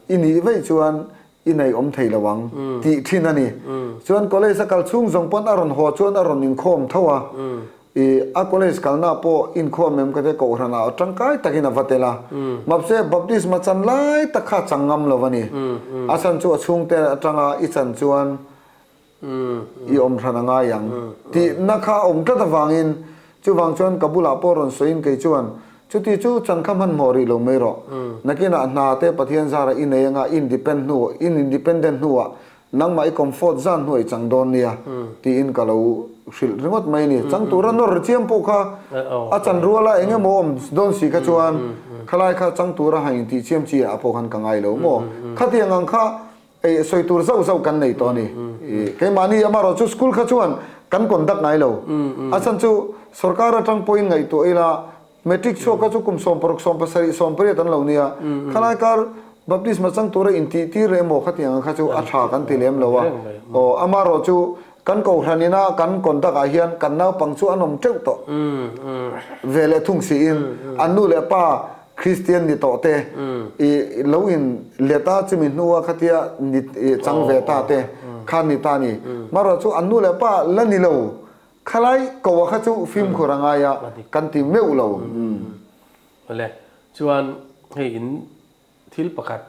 i nih vaih chuan i nei awm thei lo ang tih thin a ni. Chuan college a kal chhung zawng pawn a rawn haw chuan a rawn inkhawm tho a. I a college kalna pawh inkhawm em ka tia kohhran ah tangkai takin a va tel a. Mahse baptisma chan lai tak kha a chang ngam lo a ni. A chhan chu a chhungte atanga i chan chuan i awm hran a ngai ang tihna kha a awm tlat avangin chuvang chuan ka bulah pawh rawn sawiin kei chuan chuti chu chan kha hmanhmawh rih lo mai rawh. Nakinah hna te Pathian zara i nei anga i independ hnu i independent hnuah nangmah i comfort zan hnuah i chang dawn nia tiin ka lo hrilh ringawt mai a ni. Chang tura nawr ri chiam pawh kha a chan ruala eng emaw awm dawn si kha chuan khalai kha chang tura han intih chiam chi ah pawh khan ka ngai lo maw. Khatiang ang kha Ei, sawi tur zauh zauh kan nei tawh a ni. I, keimahni amarawh chu school kha chuan kan conduct ngai lo. A chhan chu sorkar atang pawhin ngaihtuah ila matric chhuak kha chu kum 16, 17, 18 an lo nia. Khalai kar baptisma chang tura intih tir emaw khatiang ang kha chu a tha kan ti lem lo a. Aw, amarawh chu kan kohhran ina kan conduct ah hian kan naupang chu an awm teuh tawh ve leh thung siin an nu leh pa Kristian ni tawh te, i lo in let a chumi hnua khatia ni chang ve ta te khan ni ta ni. Marawh chu an nu leh pa la ni lo, khalai ko a kha chu fimkhur a ngai a kan ti meuh lo. Awle, chuan hei in thil pakhat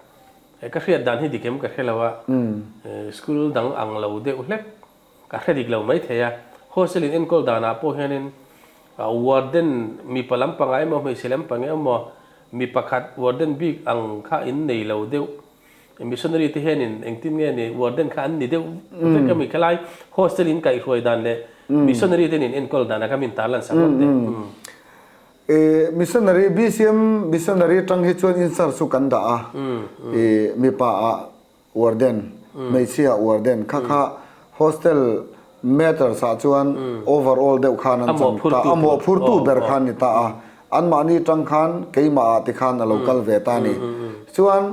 ka hriat dan hi dik em ka hre lo a, school dang ang lo deuh hlek Ka hre dik lo maithei a, hostel in enkawl danah pawh hianin warden mipa lampangah emaw hmeichhe lampang emaw mi pakhat warden bik ang kha in nei lo deuh. Missionary te hianin engtin nge ni warden kha an ni deuh vek a mi khalai hostel in kaihhruai dan leh missionary ten in enkawl danah kha min tarlan sak lawk teh. Missionary BCM missionary atang hi chuan in charge chu kan dah a, mipa ah Warden, hmeichhia warden kha kha hostel matters ah chuan overall deuh khan an chang ta, a mawhphurtu ber khan ni ta a, anmahni tang khan keimah ah ti khan a lo kal ve ta a ni. Chuan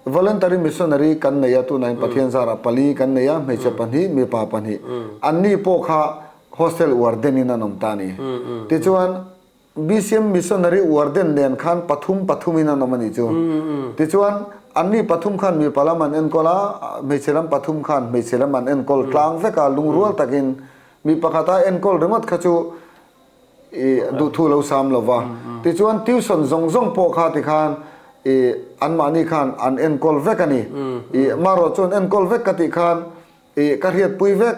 voluntary missionary kan nei a, tunah hian Pathian zarah pali kan nei a, hmeichhe pahnih, mipa pahnih, anni pawh kha hostel warden in an awm ta a ni. Tichuan BCM Missionary Warden nen khan pathum pathum in an awm a nih chu. Tichuan, anni pathum khan mipa lam an enkawl a, hmeichhe lam pathum khan hmeichhe lam an enkawl tlang vek a, lungrual takin mi pakhata enkawl ringawt kha chu i duhthu lo sam lo va. Tichuan, tuition zawng zawng pawh kha tikhan i anmahni khan an enkawl vek a ni. I marawh chuan enkawl vek ka tih khan I ka hriatpui vek,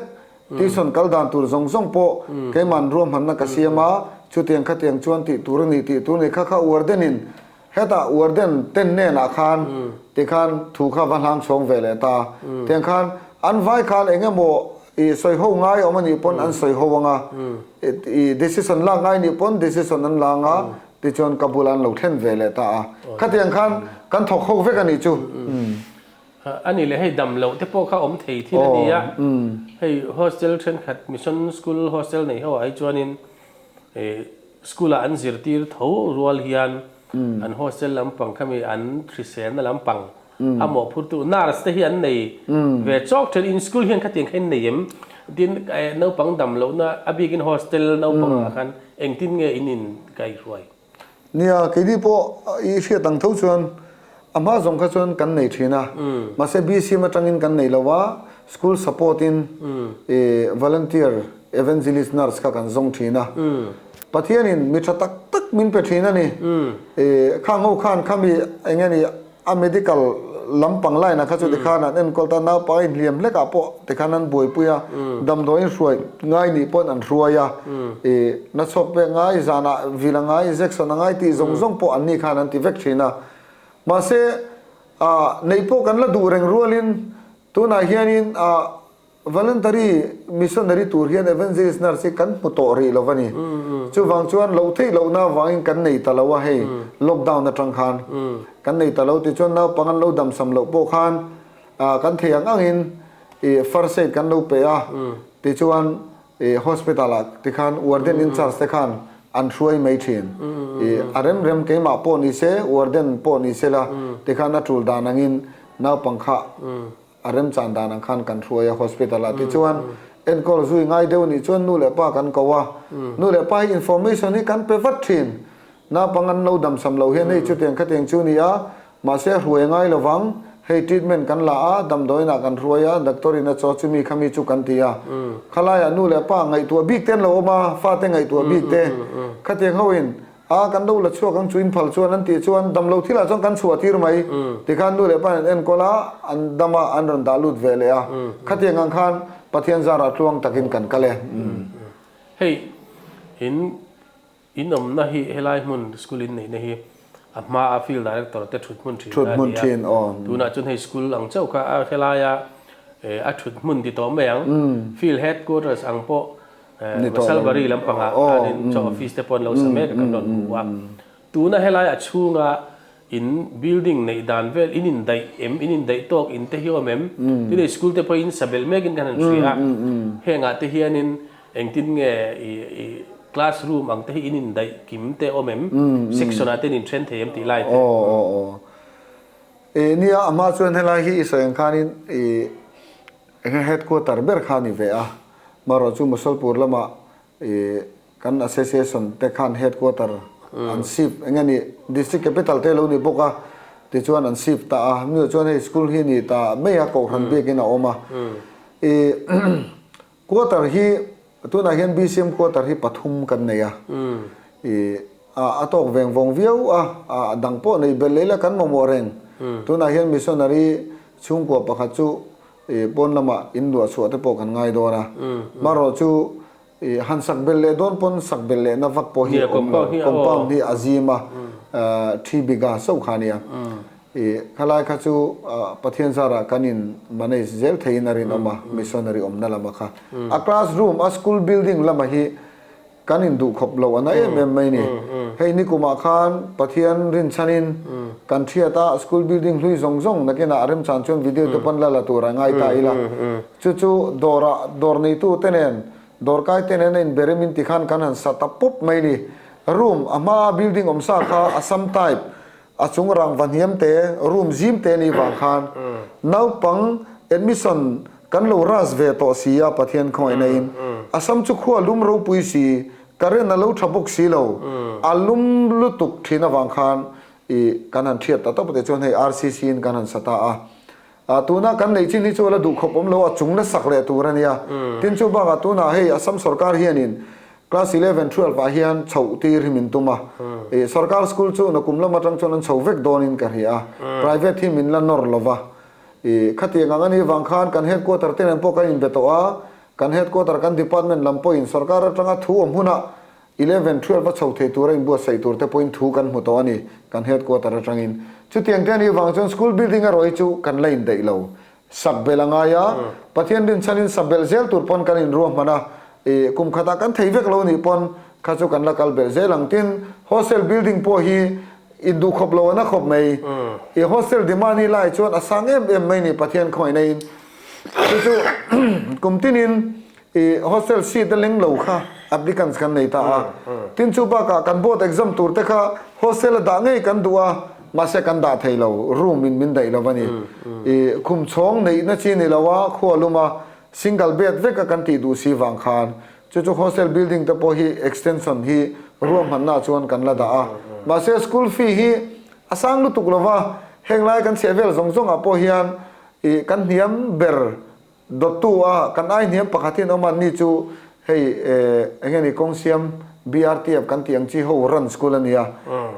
tuition kal dan tur zawng zawng pawh keiman ruahmanna ka siam a, chutiang khatiang chuan tih tur a ni tih tur a ni kha kha warden-in hetah warden ten nenah khan tikhan thu kha va hlang chhawng ve leh ta. Tiang khan an vai khan eng emaw i sawi ho ngai awm a nih pawn an sawi ho ang a, i decision lak ngai nih pawn decision an la ang a, tichuan ka bulah an lo thlen ve leh ta a. Khatiang khan kan thawk ho vek a nih chu. A ni leh hei dam loh te pawh kha awm thei thil a ni a, hei hostel thenkhat mission school hostel nei ho ah hi chuanin school ah an zirtir tho rual hian an hostel lampang khami an hriselna lampang a mawhphurtu nurse te hi an nei ve chawk then in school hian khatiang kha in nei em tin naupang dam lohna a bikin hostel naupang ah khan engtin nge in in kaihruai. Nia, keini pawh i hriat ang tho chuan a hma zawng kha chuan kan nei thin a, mahse BCM atangin kan nei lo a, school support in i volunteer evangelist nurse kha kan zawng thin a. Pathianin mi tha tak tak min pe thin a ni. Khang ho khan khami eng nge ni a medical lampang line ah kha chu tikhan an enkawl ta, naupang a inhliam hlek ah pawh tikhan an buaipui a, damdawiin hruai ngai nih pawhin an hruai a, na chhawk pek ngai, zanah vil a ngai, injection a ngai tih zawng zawng pawh anni khan an ti vek thin a. Mahse, neih pawh kan la duh reng rualin tunah hianin Voluntary missionary tur hian evangelist nurse hi kan hmu tawh rih lo a ni. Chuvang chuan loh theih lohna avangin kan nei ta lo a hei, lockdown atang khan kan nei ta lo tichuan naupang an lo damsam loh pawh khan kan thei ang angin first aid kan lo pe a, tichuan hospital ah tikhan warden in charge te khan an hruai mai thin. A rem rem keimah pawh ni se, warden pawh ni se la tikhan a tul dan angin naupang kha A remchan dan ang khan kan hruai a hospital ah tichuan enkawl zui ngai deuh nih chuan nu leh pa kan ko a, nu leh pa hi information hi kan pe vat thin. Naupang an lo damsam lo hian hei chutiang khatiang chu ni a, mahse a hruai ngai lovang, hei treatment kan la a, damdawiin ah kan hruai a, doctor in a chaw chumi khami chu kan ti a. Khalaiah nu leh pa ngaihtuah bik te an lo awm a, fate ngaihtuah bik te khatiang ho in A, kan lo la chhuak ang chu inphal chuan an tih chuan damlo thilah chuan kan chhuah tir mai. Tikhan nu leh pa in an enkawl a, an dam a, an rawn dah lut ve leh a. Khatiang ang khan Pathian zarah tluang takin kan kal e. Hei, in in awmna hi helai hmun school in neihna hi a hma a field director te thut hmun thin a ni a. Tunah chuan hei school ang chauh kha a helaia a thut hmun ti tawh mai ang. Field headquarters ang pawh Masalbari lampangah khanin chaw office te pawh an lo sa mek a kan rawn hmu a. Tuna helai a chhunga in building neih dan vel in indaih em, in indaih tawk in te hi awm em? Tin hei school te pawh in sa belh mekin kan han hria a. Hengah te hianin engtin nge i classroom ang te hi in indaih kim te awm em? Section ah te in inthen thei em tih lai te. Nia, a hma chuan helai hi i sawi ang khanin i Enge headquarter ber kha a ni ve a, marawh chu Musalpur lama ih kan association te khan headquarter an shift enge ni district capital te lo ni bawk a tichuan an shift ta a, mi chuan hei school hi ni ta mai a kohhran biakin a awm a, ih quarter hi tunah hian BCM quarter hi pathum kan nei a, ih a tawk veng vawng viau a, a dang pawh nei belh leh ila kan mamawh reng, tunah hian missionary chhungkua pakhat chu Ih pawn lamah in luah chhuah te pawh kan ngai dawn a, marawh chu ih han sak belh leh dawn pawn sak belh lehna vak pawh hi a awm lo, compound hi a zim a, thi biga sauh kha a nia. Ih khalai kha chu Pathian zarah kan in manage zel theiin a rinawm a, missionary awmna lama kha. A class room, a school building lama hi Kan induh khawp lo a na em em mai ni. Hei nikumah khan Pathian rinchhanin kan thiat a, school building hlui zawng zawng nakinah a remchan chuan video te pawn la la tur a ngai ta ila. Chu chu dawrah dawr neitu te nen dawrkai te nen a inberem in tikhan kan han sa ta pawp mai ni. Room a hmaa building awm sa kha Assam type a chung rangva hniam te, room zim te nih vang khan naupang admission kan lo ras ve tawh si a Pathian khawngaihna in Assam chu khua lum ropui si, current a lo tha bawk si lo, a lum lutuk thin avang khan ih kan han thiat ta tawp te chuan hei RCC in kan han sa ta a. A tuna kan neih chin hi chu a la duh khawp awm lo, a chung la sak leh tur a nia. Tin chu bakah tunah hei Assam sorkar hianin class 11, 12 ah hian chhoh tir hi min tum a. Ih sorkar school chu nakum lam atang chuan an chho vek dawnin ka hria a, private hi min la nawr lo va. Ih khatiang ang a nih vang khan kan headquarter te nen pawh kan inbe tawh a, kan headquarter kan department lam pawhin sorkar atanga thu awm hunah 11, 12 a chho thei tura inbuatsaih tur te pawhin thu kan hmu tawh a ni, kan headquarter atangin. Chutiang te a nih vang chuan school building erawh hi chu kan la indaih lo. Sak belh a ngai a, Pathian rinchhanin sak belh zel tur pawn kan inruahman a, ih kum khatah kan thei vek lo nih pawn kha chu kan la kal belh zel ang. Tin, hostel building pawh hi induh khawp lo a na khawp mai. Ih hostel demand hi lai chuan a sang em em mai ni Pathian khawngaihna in. Chu chu kum tinin I hostel seat a leng lo kha applicants kan nei ta a. Tin chu bakah kan board exam tur te kha hostel a dah ngei kan duh a, mahse kan dah thei lo, room in min daih lo a ni. I khum chhawng neihna chi ni lo a, khua lum a, single bed vek a kan tih duh si vang khan chu chu hostel building te pawh hi extension hi ruahmanna chuan kan la dah a. Mahse school fee hi a sang lutuk lo va, heng lai kan chheh vel zawng zawngah pawh hian i kan hniam ber Dawttu a kan ai hniam pakhat hian awm a, ni chu Hei enge ni kawng siam BRTF kan tih ang chi ho run school a nia,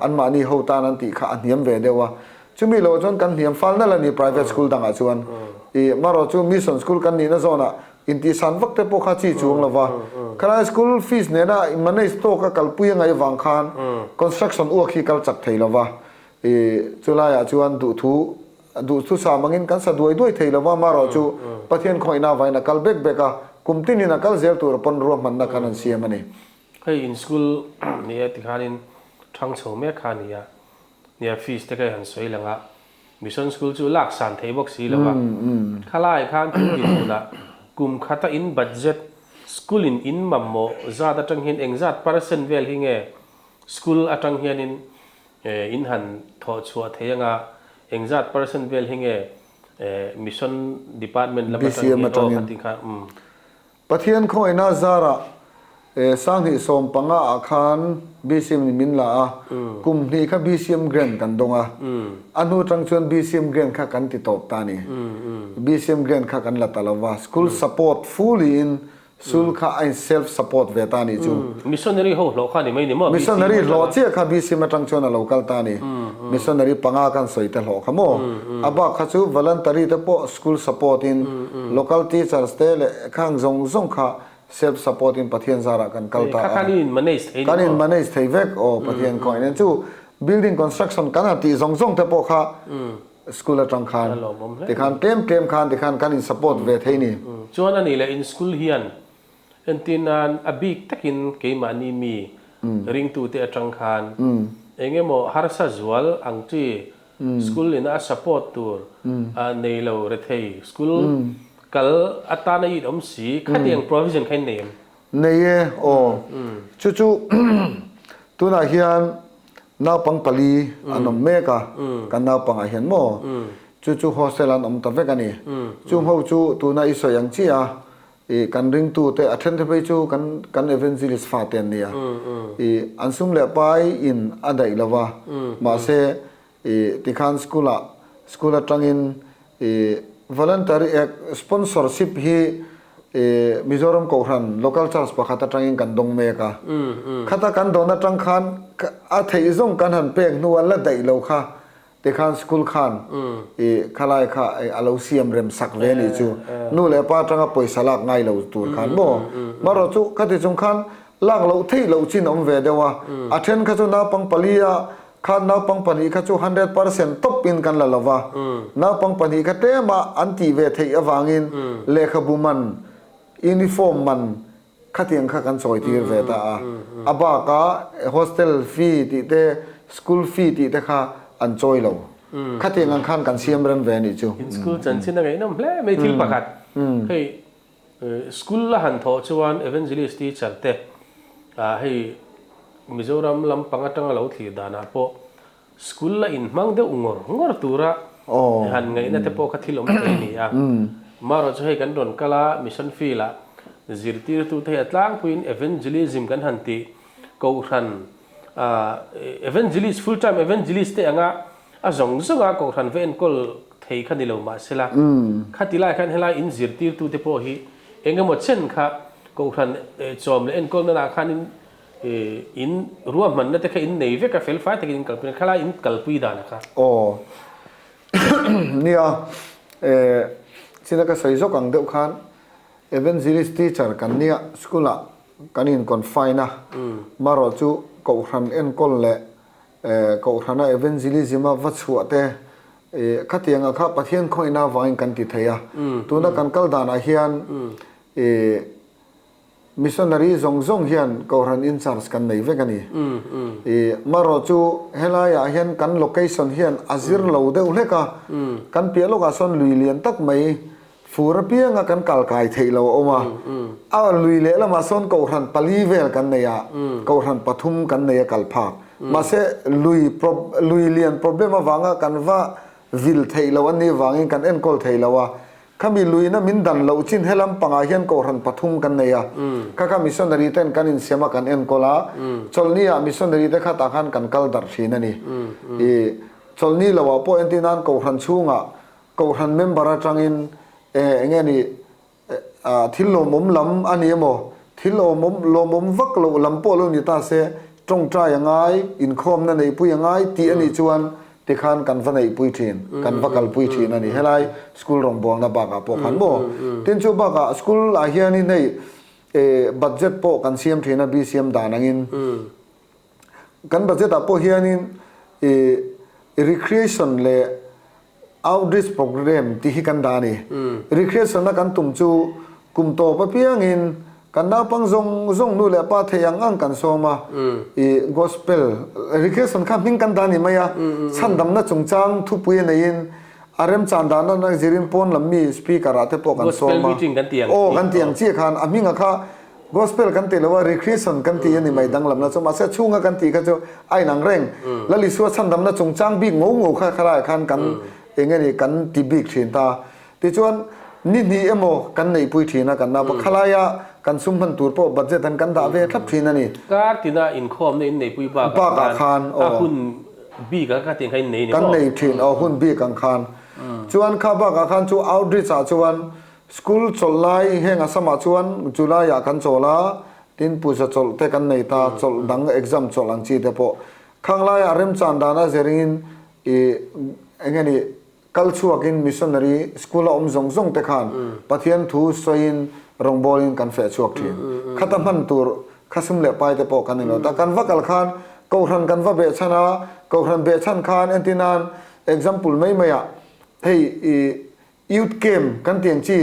anmahni ho tan an tih kha a hniam ve deuh a. Chumi loh chuan kan hniam fal nalh a ni private school dangah chuan. I marawh chu mission school kan nihna zawnah intihsan vak te pawh kha chi chuang lo va. Khalai school fees nena manage tawka kalpui a ngaih vang khan construction uak hi kal chak thei lo va. I chulaiah chuan duhthu Duhthu sam angin kan sa duai duai thei lova, amaherawh chu Pathian khawngaihna avangin a kal bek bek a, kum tinin a kal zel tur pawn ruahmanna khan an siam a ni. Hei in school ni e tikhanin thang chho mek kha a ni a, nia fees te kha i han sawi lang a, mission school chu lak san thei bawk si lova, khalai khan thil din hunah kum khata in budget school in in mamawh zat atang hian engzat percent vel hi nge school atang hianin In han thawh chhuah thei anga engzat percent vel hi nge Mission Department lam atang hian aw kha ti kha umm. Pathian khawngaihna zarah 2015 ah khan BCM in min la a, kum hnih kha BCM grant kan dawng a, a hnu tang chuan BCM grant kha kan ti tawp ta a ni. BCM grant kha kan la ta lo va, school support fully in Sul kha a in self support ve ta a nih chu. Missionary ho hlawh kha a ni mai ni maw? Missionary hlawh chiah kha BCM atang chuan a lo kal ta a ni. Missionary panga kan sawi te hlawh kha maw? A bak kha chu voluntary te pawh school support in local teachers te leh khang zawng zawng kha self support in Pathian zarah kan kal ta a. Kha khan in manage thei ni maw? Kan in manage thei vek aw Pathian khawngaih nen. Chu building construction kan han tih zawng zawng te pawh kha School atang khan tikhan tlem tlem khan tikhan kan in support ve thei ni. Chuan a nih leh in school hian entir nan a bik takin keimahni mi ringtute atang khan eng emaw harsa zual ang chi school ina a support tur nei lo rethei school kal atana it awm si khatiang provision kha in nei em? Nei e aw. Chu chu tunah hian Naupang pali an awm mek a, kan naupangah hian maw? Chu chu hostel an awm ta vek a ni. Chung ho chu tuna i sawi ang chiah a, ih kan ringtute a then te phei chu kan kan evangelist fate an nia. Ih an sum leh pai in a daih lo va, mahse ih tikhan school ah school atangin Ih voluntary act sponsorship hi ih Mizoram Kohhran local church pakhat atangin kan dawng mek a. Khata kan dawn atang khan a theih zawng kan han pek hnua la daih lo kha tikhan school khan ih khalai kha a lo siam rem sak ve anih chu. Nu leh pa atanga pawisa lak ngai lo tur khan maw. Marawh chu khati chung khan lak loh theih loh chin a awm ve deuh a. A then kha chu naupang pali a Kha naupang pahnih kha chu 100% tawp in kan la lo va, naupang pahnih kha tlem a an tih ve theih avangin lehkhabu man, uniform man khatiang kha kan chawi tir ve ta a. A bak a hostel fee tih te, school fee tih te kha an chawi lo. Khatiang ang khan kan siam rem ve a nih chu. In school chanchin a ngaihnawm hle mai thil pakhat. Hei School a han thawh chuan Evangelist teacher te hei Mizoram lampang atanga lo thlir danah pawh school la inhmang deuh ngawr ngawr tura han ngaihna te pawh kha thil awm thei a ni a. Marawh chu hei kan rawn kal a, mission field ah zirtirtute hi a tlangpuiin evangelism kan han tih kohhran evangelist full time evangelist te anga A zawng zawnga Kohhran va enkawl thei kha ni lo mahsela, khati lai khan helai in zirtirtute pawh hi eng emaw chen kha Kohhran chawm leh enkawl nana khanin in ruahmanna te kha in nei vek a, fel fai takin in kalpui a, khalai in kalpui dan a kha. Aw. Nia, china ka sawi zawk ang deuh khan Evangelist teacher kan nia, school ah kan in confine a, marawh chu Kohhran enkawl leh Kohhrana evangelism a va chhuah te khatianga kha Pathian khawihna avangin kan ti thei a. Tuna kan kal danah hian missionary zawng zawng hian Kohhran in charge kan nei vek a ni. Marawh chu helaiah hian kan location hian a zir lo deuh hlek a, kan piah lawkah sawn lui lian tak mai Fur apianga kan kal kai theih lo a awm a, a lui leh lamah sawn kohhran pali vel kan nei a, kohhran pathum kan nei a kal phak. Mahse lui lui lian problem avanga kan va vil theih loh an nih vangin kan enkawl thei lo a, khami luina min dan loh chin helam pangah hian kohhran pathum kan nei a, kha kha missionary ten kan insiam a kan enkawl a, chawlhni ah missionary te khatah khan kan kal darh thin a ni. I chawlhni loah pawh entir nan kohhran chhungah Kohhran member atangin eng nge ni thil lawmawm lam a ni emaw, Thil awmawm, lawmawm vak loh lam pawh lo ni ta se, tawngtai a ngai, inkhawmna neihpui a ngai tih a nih chuan tikhan kan va neihpui thin, kan va kalpui thin a ni. Helai school rawngbawlna bakah pawh khan maw? Tin chu bakah school ah hianin hei budget pawh kan siam thin a, BCM dan angin. Kan budget ah pawh hianin recreation leh Outreach Programme tih hi kan dah a ni. Recreation-a kan tum chu kum tawp apiangin kan naupang zawng zawng nu leh pa thei ang ang kan sawm a, i Gospel Recreation kha hming kan dah a ni mai a, chhandamna chungchang thupui a neiin a remchan dahna na zirin pawn lam mi speaker-ah te pawh kan Gospel sawm a. meeting kan ti ang Aw, chi. kan ti ang chiah khan a hminga kha Gospel kan ti lo a, Recreation kan ti a ni mai danglamna chu. Mahse chhunga kan tih kha chu a inang reng. Lal Isua chhandamna chungchang bik ngo ngo kha khalaiah khan kan eng nge ni kan ti bik thin ta. Tichuan ni hnih emaw kan neihpui thin a kan napa khalaia kan sum hman tur pawh budget an kan dah ve thlap thin a ni. Kar tina inkhawmna in neihpui bakah Bakah khan khan a aw. hun bik ang kha tiang kha in nei ni Kan maw? nei thin aw hun bik ang khan. Chuan kha bakah khan chu outreach ah chuan School chawlh lai heng Assam ah chuan July ah kan chawl a, tin puja chawlh te kan nei ta, chawlh dang exam chawlh ang chi te pawh. Khang lai ah remchan dan a zering in i eng nge ni kal chhuak in missionary school a awm zawng zawng te khan Pathian thu sawi in rawngbâwl in kan feh chhuak thin. Khata hman tur kha sum leh pai te pawh kan inlo ta. Kan va kal khan Kohhran kan va behchhan a, Kohhran behchhan khan entirnan example mai mai ah hei i Youth camp kan tih ang chi,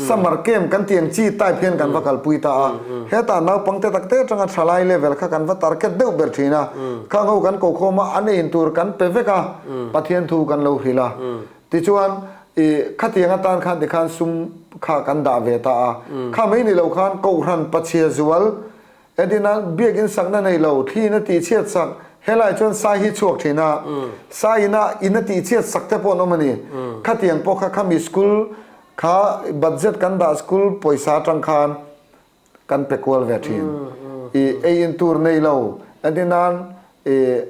summer camp kan tih ang chi type hian kan va kalpui ta a. Hetah naupang te tak te atanga thalai level kha kan va target deuh ber thin a. Khang ho kan ko khawm a, an ein tur kan pe vek a, Pathian thu kan lo hrilh a. Tichuan i khatiang atan khan tikhan sum kha kan dah ve ta a. Kha mai ni lo khan Kohhran Pachhia zual Entina biakin sakna nei lo, thli in a tihchhiat sak, helai chuan sai hi chhuak thin a, sai ina in a tihchhiat sak te pawh an awm a ni. Khatiang pawh kha khami school kha budget kan dah school pawisa atang khan kan pe kual ve thin. I ei in tur nei lo, entinan i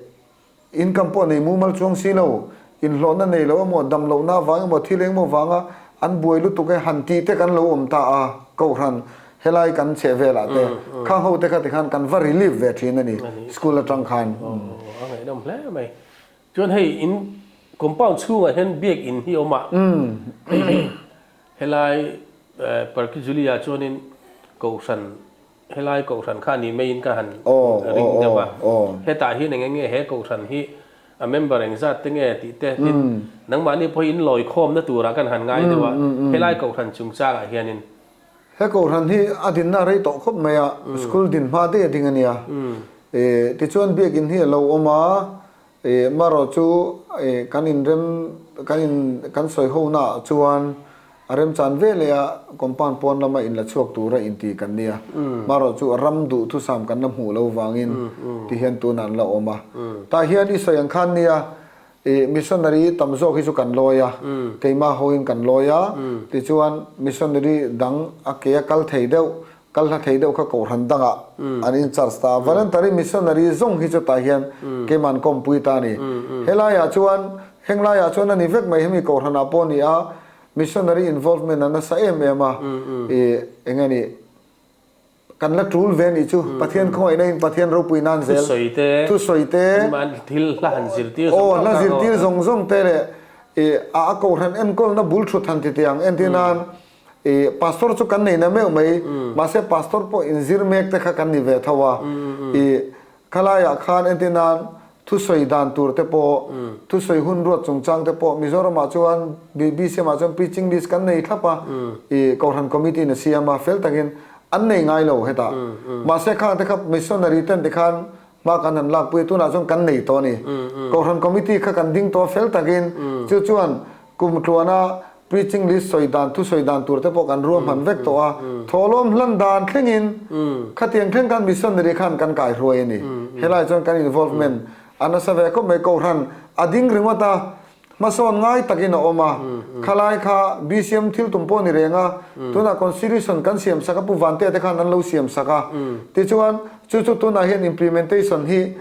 Income pawh nei mumal chuang si lo, inhlawhna nei lo emaw, dam lohna avang emaw, thil engemaw vanga an buai lutuk e han tih te kan lo awm ta a, Kohhran helai kan chheh velah te khang ho te kha tikhan kan va relief ve thin a ni school atang khan. Aw a ngaihnawm hle mai. Chuan hei in compound chhungah hian biak in hi a awm a, hei hi helai Parkijulia chuanin Kohhran Helai kohhran kha ni maiin ka han ring deuh a, hetah hian eng enge he kohhran hi a member engzat te nge tih te tin nangmahni pawh hi in lawi khawmna turah kan han ngai deuh a, helai kohhran chungchangah hianin. He kohhran hi a dinna rei tawh khawp mai a, school din hma daih a ding a nia. Tichuan biakin hi a lo awm a, Marawh chu kan inrem kan in kan sawi ho naah chuan a remchan ve leh a, compound pawn lama inla chhuak tura inti kan nia. Marawh chu ram duh thusam kan la hmuh lo vangin ti hian tunah an la awm a. Tah hian i sawi ang khan nia, missionary tam zawk hi chu kan lawi a, keimah hoin kan lawi a, tichuan missionary dang a ke a kal thei deuh Kal hla thei deuh kha kohhran dangah an in charge ta a, voluntary missionary zawng hi chutah hian keimah an kawmpui ta a ni. Helaiah chuan heng laiah chuan a ni vek mai hemi kohhranah pawh a ni a, missionary involvement a nasa em em a, ih eng nge ni kan la tul ve nih chu Pathian khawngaihna in Pathian ropui nan zel Thusawi te, thusawi te, thil hla han zirtir zawng aw hla zirtir zawng zawng te leh ih a kohhran enkawlna bul thut han ti teh ang entir nan I pastor chu kan nei na meuh mai, mahse pastor pawh inzir mek te kha kan ni ve tho a. I khalaiah khan entir nan thusawi dan tur te pawh, thusawi hun ruat chungchang te pawh Mizoramah chuan BCM ah chuan preaching list kan nei thlap a, i Kohhran committee in a siam a, fel takin an nei ngai lo hetah. Mahse khang te kha missionary ten tikhan hma kan han lakpui a, tunah chuan kan nei tawh a ni. Kohhran committee kha kan ding tawh a fel takin, chu chuan Kum tluana preaching list sawi dan, thusawi dan tur te pawh kan ruahman vek tawh a, thawhlawm hlan dan thlengin khatiang thleng khan missionary khan kan kai hruai a ni. Helai chuan kan involvement a nasa ve khawp mai. Kohhran a ding ringawt a, hmasawn ngai takin a awm a, khalai kha BCM thil tum pawh a ni reng a, tunah constitution kan siam sak a, Pu Vantea te khan an lo siam sak a, tichuan Chu chu tunah hian implementation hi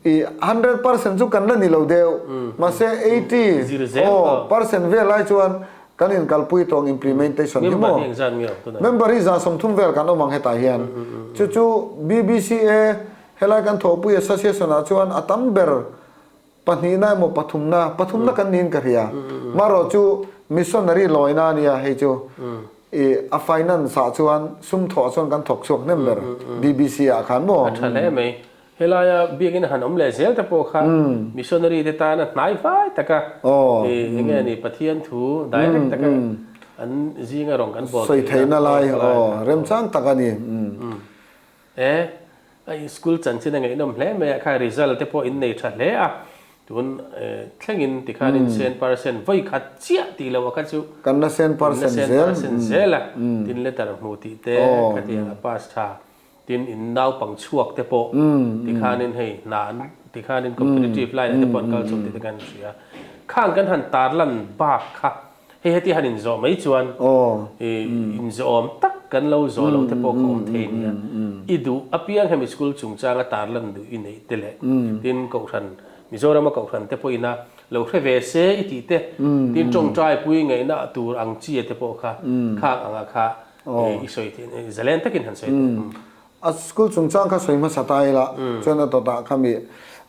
i 100% chu kan la ni lo deuh, mahse 80 aw percent vel lai chuan Kan in kalpui tawng implementation hi maw? Member hi 130 vel kan awm ang hetah hian. Chu chu BBCA helai kan thawhpui association ah chuan a tam ber pahnihna emaw pathumna, pathumna kan niin ka hria. Marawh chu missionary lawina a nia hei chu. I a finance ah chuan sum thawh chuan kan thawk chhuak hnem ber BBC ah khan maw? A tha hle mai. Helaia biakin a han awm leh zel te pawh kha missionary te tana hnai fai taka eng nge ni Pathian thu direct taka an zinga rawn kan bawl Sawi theihna lai aw remchang tak a ni. E, a school chanchin a ngaihnawm hle mai a, kha result te pawh in nei tha hle a, tun thlengin tikhanin sen percent vawi khat chiah tih loh a kha chu Kan la sen percent zel. Kan la sen percent zel a, tin letter hmu tih te khatiang a pass tha, tin in naupang chhuak te pawh tikhanin hei hna an tikhanin competitive line ah te pawh an kal chho tih te kan hria. Khang kan han tarlan bak kha Hei heti han inzawh mai chuan inzawhawm tak kan lo zawh loh te pawh kha awm thei nia. I duh apiang hemi school chungchanga tarlan duh i neih te leh tin Kohhran, Mizorama Kohhran te pawhin a lo hre ve se i tih te, tin tawngtai pui ngaihna tur ang chi te pawh kha khang anga kha i sawi theih, zalen takin han sawi theih. A school chungchang kha sawi hmasa ta ila, chuan a dawtah kha mi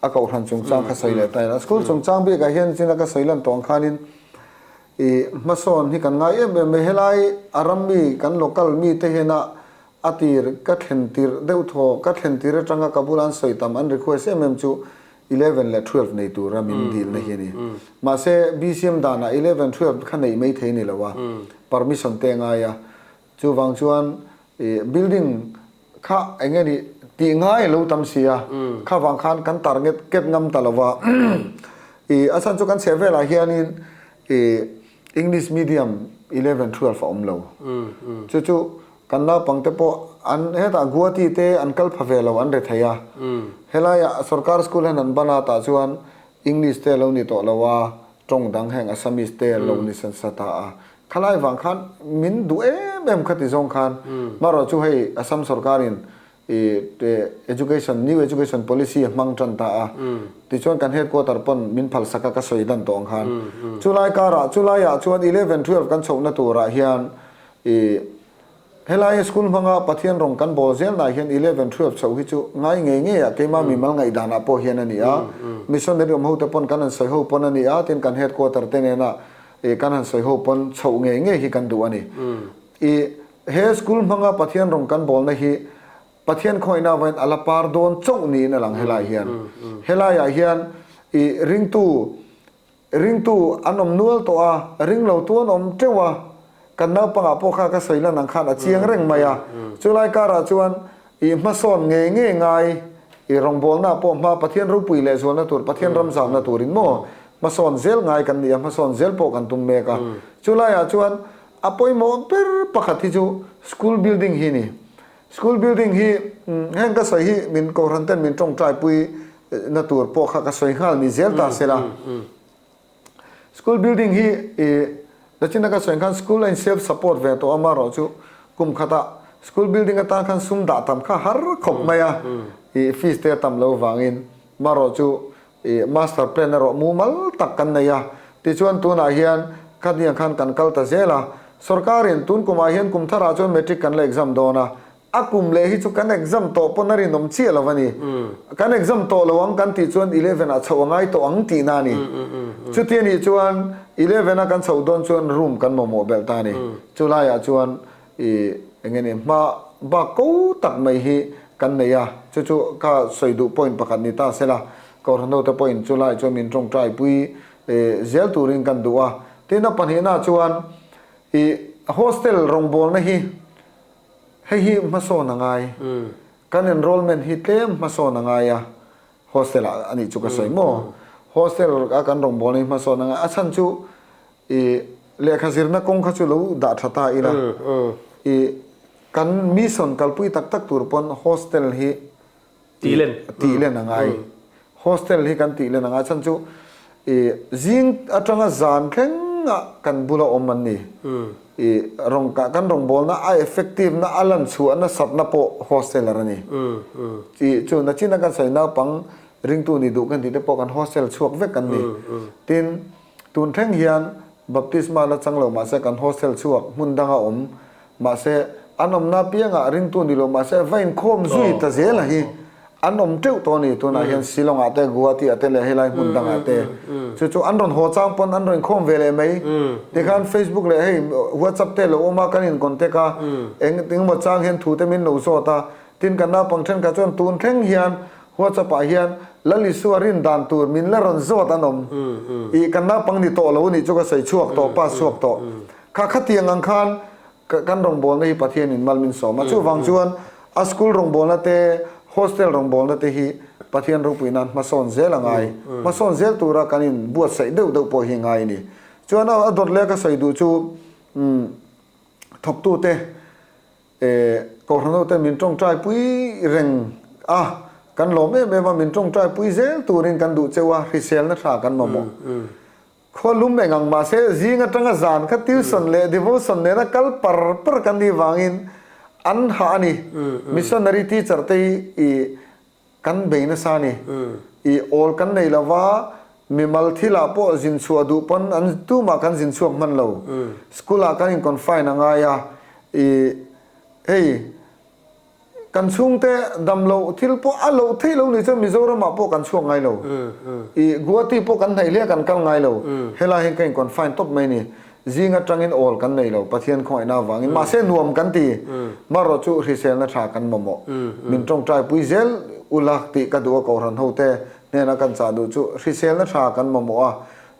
a kohhran chungchang kha sawi leh ta ila. School chungchang bikah hian chin a ka sawi lan tawh ang khanin i hmasawn hi kan ngai em em mai. Helai a ram mi kan local mi te hian a a tir ka thlen tirh deuh thaw ka thlen tir atanga ka bula an sawi tam an request em em chu 11 leh 12 nei tura min dilna hi a ni. Mahse BCM danah 11, 12 kha neih mai thei ni lo a, permission te a ngai a. Chuvang chuan i building kha eng nge nih tih ngai lo tam si a, kha vang khan kan target ket ngam ta lo va. I a chhan chu kan chheh velah hianin i English medium 11, 12 a awm lo. Chu chu kan naupangte pawh an hetah Guwahati te an kal pha ve lo an re thei a. Helaiah sorkar school hian an ban a tah chuan English te a lo ni tawh lo a, tawng dang heng Assamese te a lo ni san sa ta a. Khalai vang khan min duh em em kha ti zawng khan marawh chu hei Assam sorkarin i education new education policy a hmang tan ta a tichuan kan headquarter pawn min phal sak a ka sawi dan tawh ang khan chulai karah chulaiah chuan 11 12 kan chhohna turah hian i helai school hmanga Pathian rawng kan bawl zelnah hian 11 12 chhoh hi chu ngai ngei ngei ah keimah mimal ngaihdanah pawh hian a ni a missionary awm hote pawn kan han sawi ho pawn a ni a tin kan headquarter te nena I kan han sawi ho pawn chhoh ngei ngei hi kan duh a ni. I he school hmanga Pathian rawng kan bawlna hi Pathian khawngaihna avain a la par dawn chauh niin a lang helai hian. Helaiah hian i ringtu ringtu an awm nual tawh a, ring lo tu an awm teuh a, kan naupangah pawh kha ka sawi lan ang khan a chiang reng mai a. Chulai karah chuan i hmasawn ngei ngei ngai i rawngbawlna pawh hma Pathian ropui leh zualna tur, Pathian ram zamna turin maw hmasawn zel ngai kan ni a, hmasawn zel pawh kan tum mek a. Chulaiah chuan a pawimawh ber pakhat hi chu school building hi a ni. School building hi heng ka sawi hi min kohhran ten min tawngtaipui na tur pawh kha ka sawi nghal ni zel ta se la. School building hi i nachina ka sawi ang khan school a in self support ve tawh a amaherawh chu kum khatah school building atan khan sum dah tam kha har khawp mai a i fees te a tam lo vangin amaherawh chu i master plan erawh mumal tak kan nei a tichuan tunah hian khatiang khan kan kal ta zel a sorkarin tun kumah hian kum tharah chuan matric kan la exam dawn a A kum leh hi chu kan exam tawh pawn a rinawm chiah lo a ni. Kan exam tawh lo ang kan tih chuan 11 ah chhoh a ngai tawh ang tihna a ni. Chuti a nih chuan 11 a kan chhoh dawn chuan room kan mamawh belh ta a ni. Chu laiah chuan i eng nge ni hma bak ko tak mai hi kan nei a, chu chu ka sawi duh point pakhat ni ta sela, Kohhran hote pawhin chu laiah chuan min tawngtai pui zel turin kan duh a. Tin a pahnihna chuan i hostel rawngbawlna hi Hei hi hmasawn a ngai. Kan enrollment hi tlem hmasawn a ngai a, hostel ah a nih chu ka sawi maw? Hostel a kan rawngbawlna hi hmasawn a ngai. A chhan chu i lehkha zirna kawng kha chu lo dah tha ta ila, i kan mission kalpui tak tak tur pawn hostel hi tih len a ngai. Hostel hi kan tih len a ngai. A chhan chu i zing atanga zan thleng ah kan bula awm an ni. I rawng kan rawngbawlna a effective na a lan chhuah nasatna pawh hosteler a ni. I chu nachina kan sawi naupang ringtu ni duh kan tih te pawh kan hostel chhuak vek an ni. Tin, tun thleng hian. Baptisma la chang lo mahse kan hostel chhuak hmun danga awm mahse an awmna piangah ringtu ni lo mahse va inkhawm zui ta zel a hi an awm teuh tawh a ni. Tunah hian Shillong ah te Guwahati ah te leh helai hmun dangah te chu chu an rawn haw chang pawn an rawn inkhawm ve leh mai. Tikhan Facebook leh hei WhatsApp te lo awm a kan in contact a eng engemaw chang hian thu te min lo zawt a tin kan naupang thenkhat chuan tun thleng hian WhatsApp ah hian Lal Isua rin dan tur min la rawn zawt an awm. Ih kan naupang ni tawh lo nih chu ka sawi chhuak tawh, pass chhuak tawh. Kha khatiang ang khan kan rawngbawlna hi Pathian in mal min sawm a. Chuvang chuan a school rawngbawlna te, hostel rawngbawlna te hi Pathian ropui nan hmasawn zel a ngai. Hmasawn zel tura kan in buatsaih deuh deuh pawh hi ngai a ni. Chuan a dawt leh ka sawi duh chu thawktute, Kohhranhote min tawngtai pui reng a, kan lawm em em a, min tawngtai pui zel turin kan duh cheu a, hriselna tha kan mamawh. Khua lum eng ang mahse zing atanga zan kha tuition leh devotion nena kal par par kan nih vangin an hah a ni. Missionary teacher te hi i Kan bei nasa a ni. I awl kan nei lo va, mimal thilah pawh zin chhuah duh pawn an tumah kan zin chhuak hman lo. School ah kan in confine a ngai a, i hei kan chhungte dam loh thil pawh a loh theih lo nih chuan Mizoram ah pawh kan chhuak ngai lo. I Guwahati pawh kan hnaih hle a kan kal ngai lo. Helai hian ka in confine tawp mai a ni. Zing atangin awl kan nei lo, Pathian khawngaihna avangin. Mahse nuam kan ti, marawh chu hriselna tha kan mamawh. Min tawngtai pui zel ula tih ka duh a, Kohhran hote hnena kan chah duh chu hriselna tha kan mamawh a,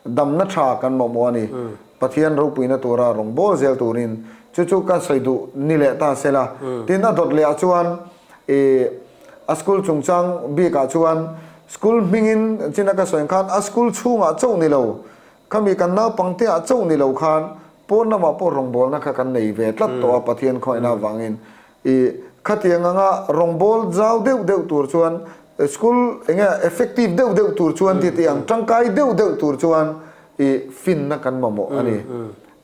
damna tha kan mamawh a ni. Pathian ropuina tura rawn bawl zel turin chu chu ka sawi duh ni leh ta sela. Tin a dawt lehah chuan i a school chungchang bikah chuan school hmingin china ka sawi ang khan a school chhungah chauh ni lo, Khami kan naupangte ah chauh ni lo khan pawn lamah pawh rawngbawlna kha kan nei ve tlat tawh a Pathian khawngaihna avangin i khatiang anga rawngbâwl zau deuh deuh tur chuan school eng nge effective deuh deuh tur chuan ti tih ang tangkai deuh deuh tur chuan i finna kan mamawh a ni.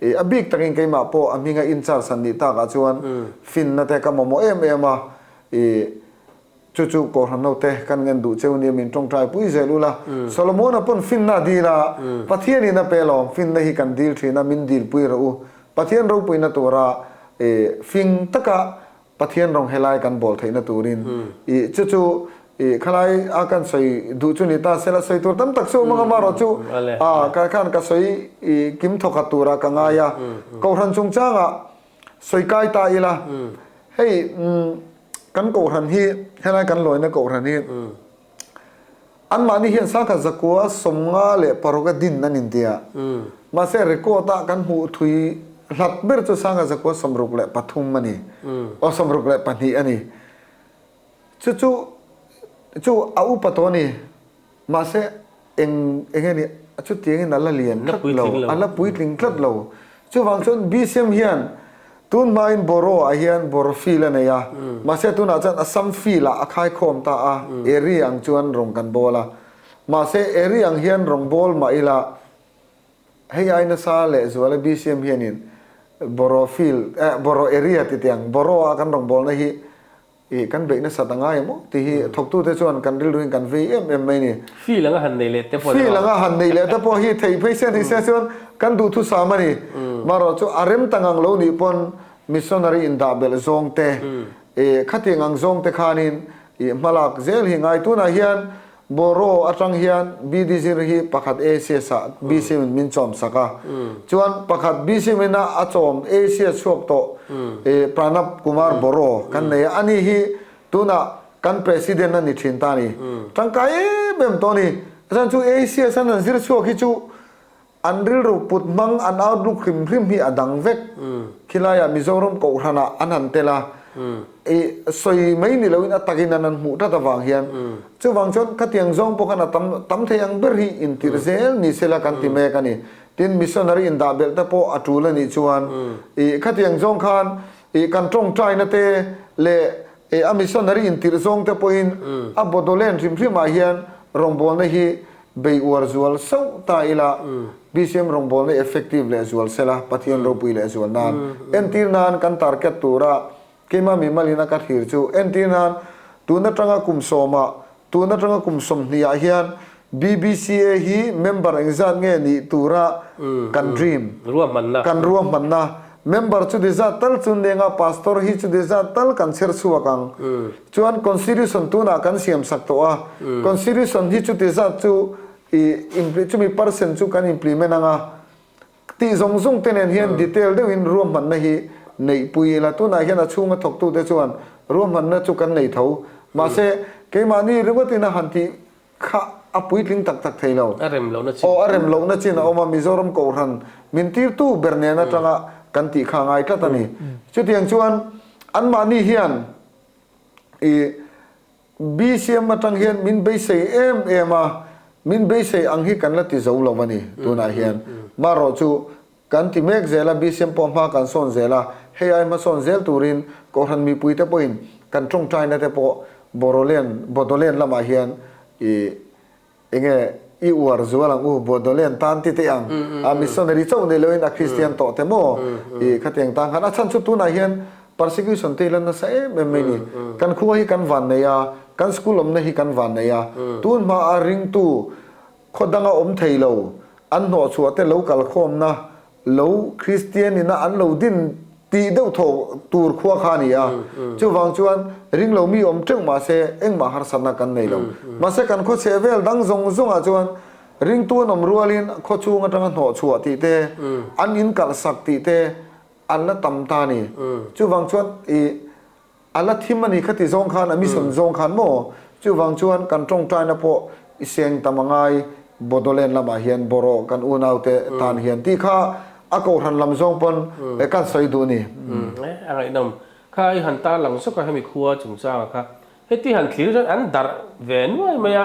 I a bik takin keimah pawh a hminga in charge han nih takah chuan finna te ka mamawh em em a i Chu chu Kohhran naute kan ngen duh cheu nia min tawngtai pui zel ula. Solomona pawn finna a dil a, Pathianin a pe lawm, finna hi kan dil thin a, min dil pui rawh u. Pathian ropuina tura i fing taka Pathian rawng helai kan bawl theihna turin i chu chu i khalai a kan sawi duh chu ni ta sela sawi tur tam tak chu awm anga marawh chu a ka khan ka sawi i kim thawkhat tura ka ngai a. Kohhran chungchangah sawi kai ta ila hei Kan kohhran hi, helai kan lawina kohhran hi anmahni hian sangkhat zakua 56 a din an intia. Mahse record ah kan hmuh thui hlat ber chu sangkhat zakua 63 a ni. Aw 62 a ni. Chu chu chu a upa tawh a ni. Mahse eng eng nge ni chutiangin a la lian tlat lo, a la puitling tlat lo. Chuvang chuan BCM hian tun hmain Boro ah hian Boro field a nei a, mahse tunah chuan Assam field ah a khaikhawm ta a, area ang chuan rawng kan bawl a. Mahse area ang hian rawng bawl mah ila hei ai nasa leh zuala BCM hianin Boro field eh Boro area ti tiang Boro a kan rawng bawlna hi Ih, kan beih nasat a ngai em aw tih hi thawktute chuan kan rilruin kan vei em em mai a ni. Feel anga han neih leh te pawh Feel anga han neih leh te pawh hi theih phei se ni se chuan kan duhthusam a ni. Marawh chu a rem ta ngang lo nih pawn missionary indah belh zawng te, ih, khatiang ang zawng te khanin ih hmalak zel hi ngai. Tunah hian Boro atang hian BD zir hi pakhat ACS ah BCM in min chawm sak a. Chuan pakhat BCM in a a chawm ACS chhuak tawh i Pranab Kumar Boro kan nei a. Ani hi tunah kan President a ni thin ta a ni. Tangkai em em tawh a ni. Chuan chu ACS an an zir chhuak hi chu An rilru put hmang, an outlook hrim hrim hi a dang vek. Khilaiah Mizoram Kohhranah an han tel a, i sawi mai ni loin a takin an han hmuh tlat avang hian chuvang chuan khatiang zawng pawh khan a tam tam thei ang ber hi intirh zel ni sela kan ti mek a ni. Tin, missionary indah belh te pawh a tul a nih chuan i khatiang zawng khan i kan tawngtaina te leh i a missionary intirh zawng te pawhin a Bodoland hrim hrimah hian rawngbawlna hi Bei uar zual sauh ta ila, BCM rawngbawlna effective leh zual sela, Pathian ropui leh zual nan. Entir nan kan target tura keimah mimalin a ka thlir chu, entir nan tun atanga kum sawmah, tun atanga kum sawmhnih ah hian BBCA hi member engzat nge nih tura kan dream, kan ruahmanna, member chuti zat tal chu nenga pastor hi chuti zat tal kan chher chhuak ang. Chuan constitution tunah kan siam sak tawh a, constitution hi chuti zat chu i chumi percent chu kan implement ang a, Tih zawng zawng te nen hian detail deuhin ruahmanna hi neihpui ila, tunah hian a chhunga thawktute chuan ruahmanna chu kan nei tho. Mahse, keimahni ringawtin a han tih kha a puitling tak tak thei lo. A rem lohna chin. Aw, a rem lohna chin a awm a, Mizoram Kohhran min tirtu ber nen atanga kan tih kha a ngai tlat a ni. Chutiang chuan anmahni hian i. BCM atang hian min beisei em em a, min beisei ang hi kan la ti zo lo a ni tunah hian. Marawh chu kan ti mek zel a, BCM pawh hma kan sawn zel a, hei ai hmasawn zel turin Kohhran mipuite pawhin kan tawngtaina te pawh Borolen, Bodolen lamah hian i Enge i uar zual ang u, Bodolen tan ti teh ang, a missionary chauh nei loin a Kristian tawh te maw? I khatiang tan khan a chhan chu tunah hian persecution te hi la nasa em em mai ni. Kan khua hi kan van nei a, kan school awmna hi kan van nei a, tun hma a ringtu khaw danga awm thei lo an hnawhchhuah te lo kalkhawmna lo Kristian ina an lo din tih deuh thaw tur khua kha a ni a, chuvang chuan ring lo mi awm teuh mah se engmah harsatna kan nei lo. Mahse kan khawchheh vel dang zawng zawngah chuan ringtu an awm rualin khaw chhung atanga hnawh chhuah tih te, an in kalh sak tih te an la tam ta a ni. Chuvang chuan i A la thim a ni kha ti zawng khan a mission zawng khan maw? Chuvang chuan kan tawngtaina pawh i seng tam a ngai Bodoland lamah hian bawrawh kan unaute tan hian tih kha a kohhran lam zawng pawn kan sawi duh a ni. A ngaihnawm kha i han tar lang zawk a hemi khua chungchanga kha heti han thlir chuan an darh ve nuai mai a,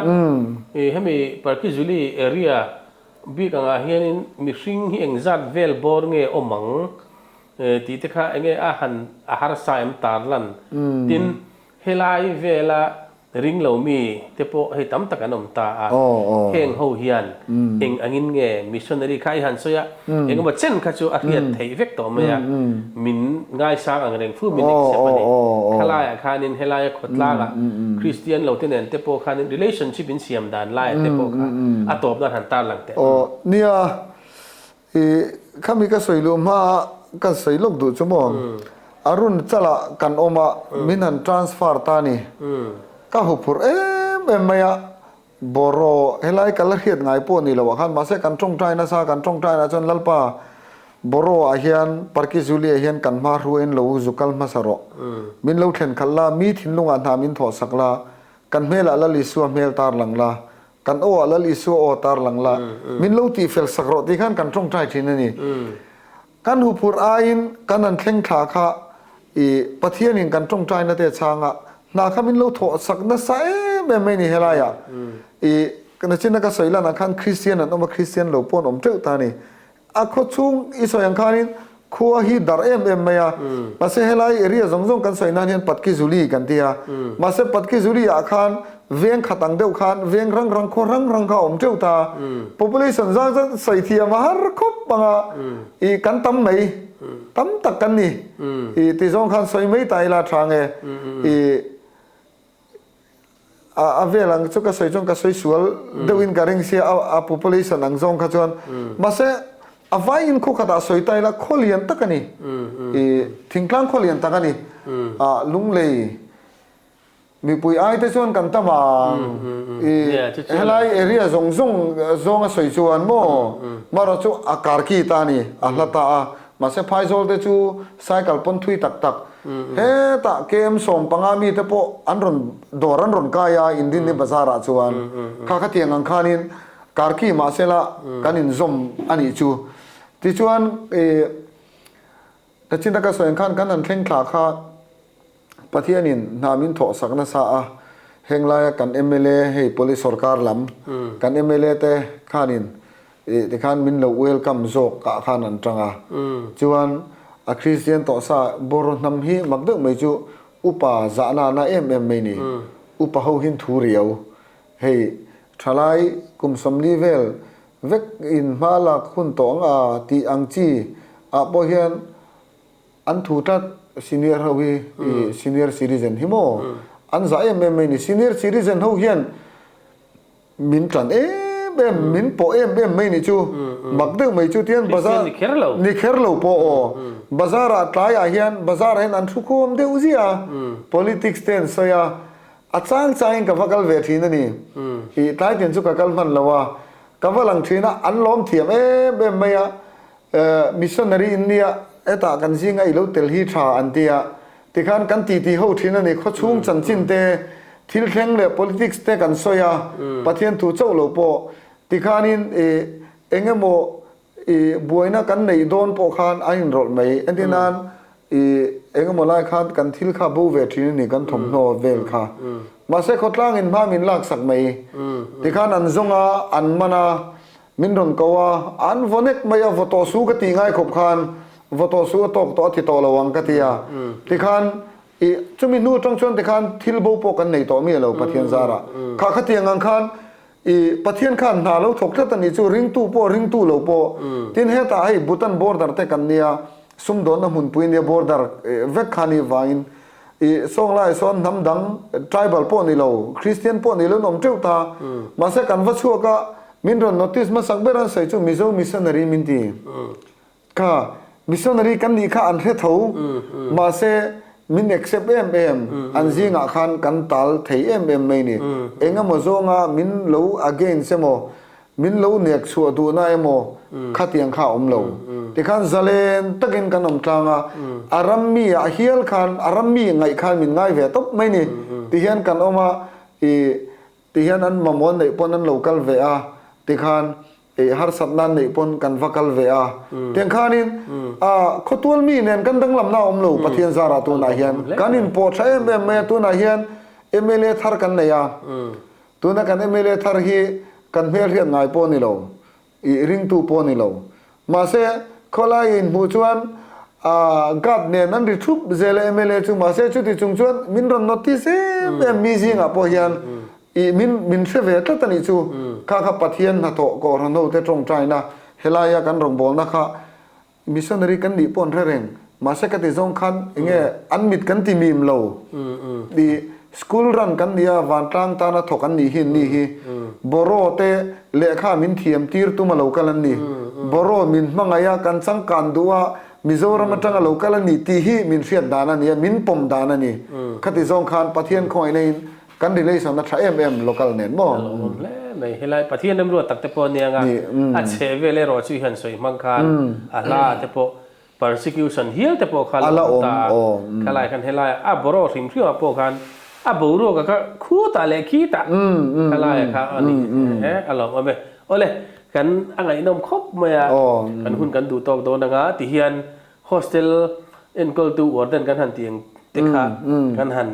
hemi Parkizuli area bik angah hianin mihring hi engzat vel bawr nge awm ang? Tih te kha enge a han a harsa em tar lan tin helai vela ring lo mi te pawh hei tam tak an awm ta a, heng ho hian eng angin nge missionary kha i han sawi a, engemaw chen kha chu a hriat theih vek tawh mai a, min ngaisang ang reng fu min accept a ni. Khalaiah khanin helaia khawtlangah Kristian lo te nen te pawh khanin relationship in siam dan laia te pawh kha a tawp nan han tar lang teh. Aw nia I khami ka sawi luh hma a ka sawi lawk duh chu maw Arun chalah kan awm a min han transfer ta ni ka huphurh em em mai a Bawraw helai ka la hriat ngai pawh ni lo ah khan mahse kan tawngtai nasa kan tawngtai nah chuan Lalpa Bawraw ah hian Parkizuli ah hian kan hma hruaiin lo zu kal hmasa rawh min lo thlen khalh la mi thinlungah hna min thawh sak la kan hmelah Lal Isua hmel tar lang la Kan aw ah Lal Isua aw tar lang la, min lo tih fel sak rawh tih khan kan tawngtai thin a ni. Kan huphurh aiin kan han thleng thla kha i Pathianin kan tawngtaina te chhanga hna kha min lo thawh sak nasa em em mai ni helaiah. I nachina ka sawi lanah khan Kristian an awm a, Kristian lo pawh an awm teuh ta a ni. A khaw chhung i sawi ang khanin khua hi darh em em mai a, mahse helai area zawng zawng kan sawi nan hian Patkizuli kan ti a, mahse Patkizuli ah khan veng khat ang deuh khan veng rang rang khaw rang rang kha a awm teuh ta, population zang zan sawi thiam a har khawp ang a, i kan tam mai, tam tak kan ni, i ti zawng khan sawi mai ta ila tha nge, i. A vel ang chu ka sawi chuan ka sawi sual deuhin ka ring sia a population ang zawng kha chuan mahse a vaiin khaw khatah sawi ta ila khaw lian tak a ni i thingtlang khaw lian tak a ni a lunglei mipui ai te chuan kan tam ang i helai area zawng zawng zawnga sawi chuan maw marawh chu a karki ta a ni a hla ta a mahse phaizawl te chu cycle pawn thui tak tak Hetah KM 15 mite pawh an rawn dawr an rawn kai a Indini Bazar ah chuan kha khatiang ang khanin Karki mahsela kan inzawm a nih chu. Tichuan ih Nachina ka sawi ang khan kan han thleng thla kha Pathianin hna min thawh sak nasa a, heng laia kan mla hei police sorkar lam kan mla te khanin Ih tikhan min lo welcome zawk ah khan an tang a, chuan a Kristian tawh sa bawraw hnam hi mak deuh mai chu upa zahna na em em mai ni, upa ho hin thu riau, hei thalai kum 40 vel vek in hma lak hun tawh ang a tih ang chi ah pawh hian an thu tlat senior ho hi ih senior citizen hi maw an zah em em mai ni, senior citizen ho hian. min tlan em em, min pawh em em mai nih chu. Mak deuh mai chu tian bazar ni kher lo. Ni kher lo pawh aw. Bazar ah tlai ah hian bazar ah hian an thu khawm deuh ziah a, politics te an sawi a, a chang chang in ka va kal ve thin a ni. Ih tlai tin chu ka kal hman lo a, ka va lang thin a, an lawm thiam em em mai a, Missionary in nia hetah kan zinga i lo tel hi tha an ti a, tikhan kan titi ho thin a ni, khawchhung chanchin te, thil thleng leh politics te kan sawi a, Pathian thu chauh lo pawh tikhanin i eng emaw i buaina kan neih dawn pawh khan a inrawlh mai, entir nan i eng emaw lai khan kan thil kha bo ve thin a ni, kan thawmhnaw vel kha, mahse khawtlangin hma min laksak mai, tikhan an zawng a, an man a. Min rawn ko a, an vaw nek mai a, vaw tawh su ka tih ngai khawp khan vaw tawh su a tawk tawh a ti tawh lo ang ka ti a. Tikhan i chumi hnu atang chuan tikhan thil bo pawh kan nei tawh mi alo Pathian zarah. Kha khatiang ang khan i Pathian khan hna lo thawk tlat a nih chu ringtu pawh ringtu lo pawh. Tin hetah hei Bhutan border te kan nia, sumdawnna hmunpui nia border vek kha nih vangin I sawnglai sawn hnam dang tribal pawh ni lo, Christian pawh ni lo an awm teuh ta. Mahse kan va chhuak a, min rawn notice hmasak ber an sawi chu Mizo missionary min ti. Kha missionary kan nih kha an hre tho, mahse min accept em em, an zingah khan kan tal thei em em mai ni. Engemaw zawnga min lo against emaw, Min lo nek chhuah duhna emaw khatiang kha a awm lo. Tikhan zalen takin kan awm tlang a, a ram mi ah hial khan, a ram mi ngaih khan min ngai ve tawp mai ni. Tihian kan awm a, ih tihian an mamawh neih pawn an lo kal ve a, tikhan ih harsatna an neih pawn kan va kal ve a. Tiang khanin ah khawtual mi nen kan danglamna a awm lo Pathian zarah tunah hian. Kan inpawh tha em em mai a, tunah hian mla thar kan nei a. Tuna kan mla thar hi kan hmelhriat ngai pawh ni lo, ih ringtu pawh ni lo. Mahse, khawlai inhmuh chuan ah guard nen an ri thup zel a mla chu, mahse chuti chung chuan min rawn notice em em mi zingah pawh hian ih min min hre ve tlat a nih chu. Kha kha Pathian hnathawh Kohhran hote tawngtaina helaia kan rawngbawlna kha Missionary kan nih pawh an hre reng, mahse ka ti zawng khan enge an mit kan ti mim lo tih school run kan nia vantlang tana thawk an nih hi an ni hi Boro te lehkha min thiam tir tum a lo kal an ni, Boro min hmangaih a kan changkan duh a Mizoram atanga lo kal an ni tih hi min hriat dan a ni a, min pawm dan a ni. Khati zawng khan Pathian khawngaihna in Kan relation a tha em em local nen maw? A lo awm hle mai. Helai Pathian remruat tak te pawh ania nga, a chheh vel erawh chu i han sawi hmang khan a hla te pawh persecution hial te pawh kha a lo awm ta a. Khalai khan helai a bawraw hrim hrim ah pawh khan a boruak a kha khutah leh khitah khalai a kha a ni e a lo awm e. Awle kan a ngaihnawm khawp mai a, kan hun kan duh tawk dawn anga tihian hostel enkawltu warden kan han tih ang te kha kan han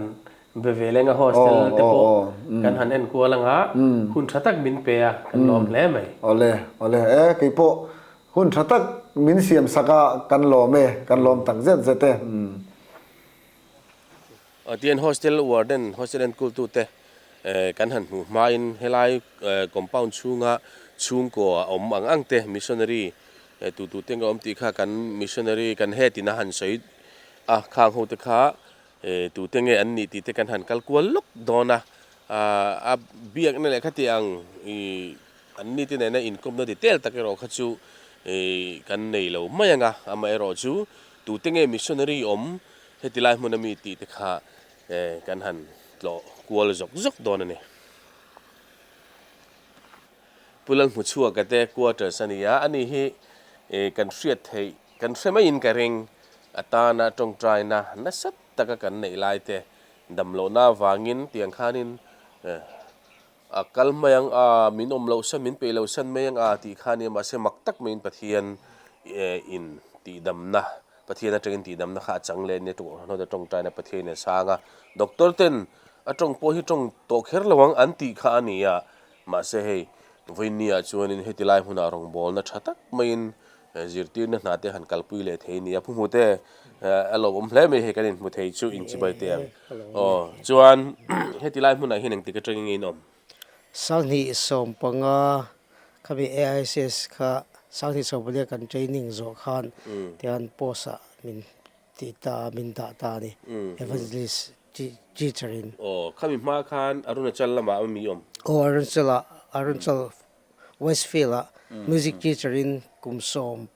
Be ve lenga hostel te pawh kan han en kual anga hun tha tak min pe a, kan lawm hle mai. Awle, awle e, kei pawh hun tha tak min siam sak a, kan lawm e, kan lawm tak zet zet e. Tian hostel warden, hostel enkultute kan han hmuh hmain helai compound chhunga chhungkaw a awm ang ang te missionary tutute nga awm tih kha kan missionary kan head in a han sawi a, khang ho te kha E, tute nge an nih tih te kan han kal kual lawk dawn a, a biakna leh khati ang i an ni te nena inkawmna detail tak erawh kha chu i kan nei lo mai ang a, amaherawh chu tute nge missionary awm heti lai hmun ami tih te kha e kan han tlawh kual zawk zawk dawn a ni. Pu Lalhmuchhuaka te quarters a ni a, ani hi e kan hriat theih Kan hre maiin ka ring, a tana tawngtaina nasa taka kan neih lai te damlohna avangin tiang khanin a kal mai ang a, min awm loh san, min peih loh san mai ang a tih kha nia, mahse mak tak maiin Pathian in tihdamna, Pathian atangin tihdamna kha a chang leh nia tawngtaina Pathianin a sang a, doctor ten a tawng pawh hi tawng tawh kher lo ang an tih kha a ni a, mahse hei vawinia chuanin heti lai hmunah rawngbawlna tha tak maiin Zirtirna hna te han kalpui leh thei nia phu hmu te a lo awm hle mai hei kan inhmu thei chu inchibai teh ang. Aw chuan heti lai hmunah hian engtik atangin nge in awm? 2015 khami AICS kha 2014 kan training zawh khan tihian post ah min ti ta min dah ta a ni evangelist teacher in. Aw khami hma khan Arunachal lamah a mi awm? Aw Arunachal ah. Arunachal Westfield ah music teacher in kum 12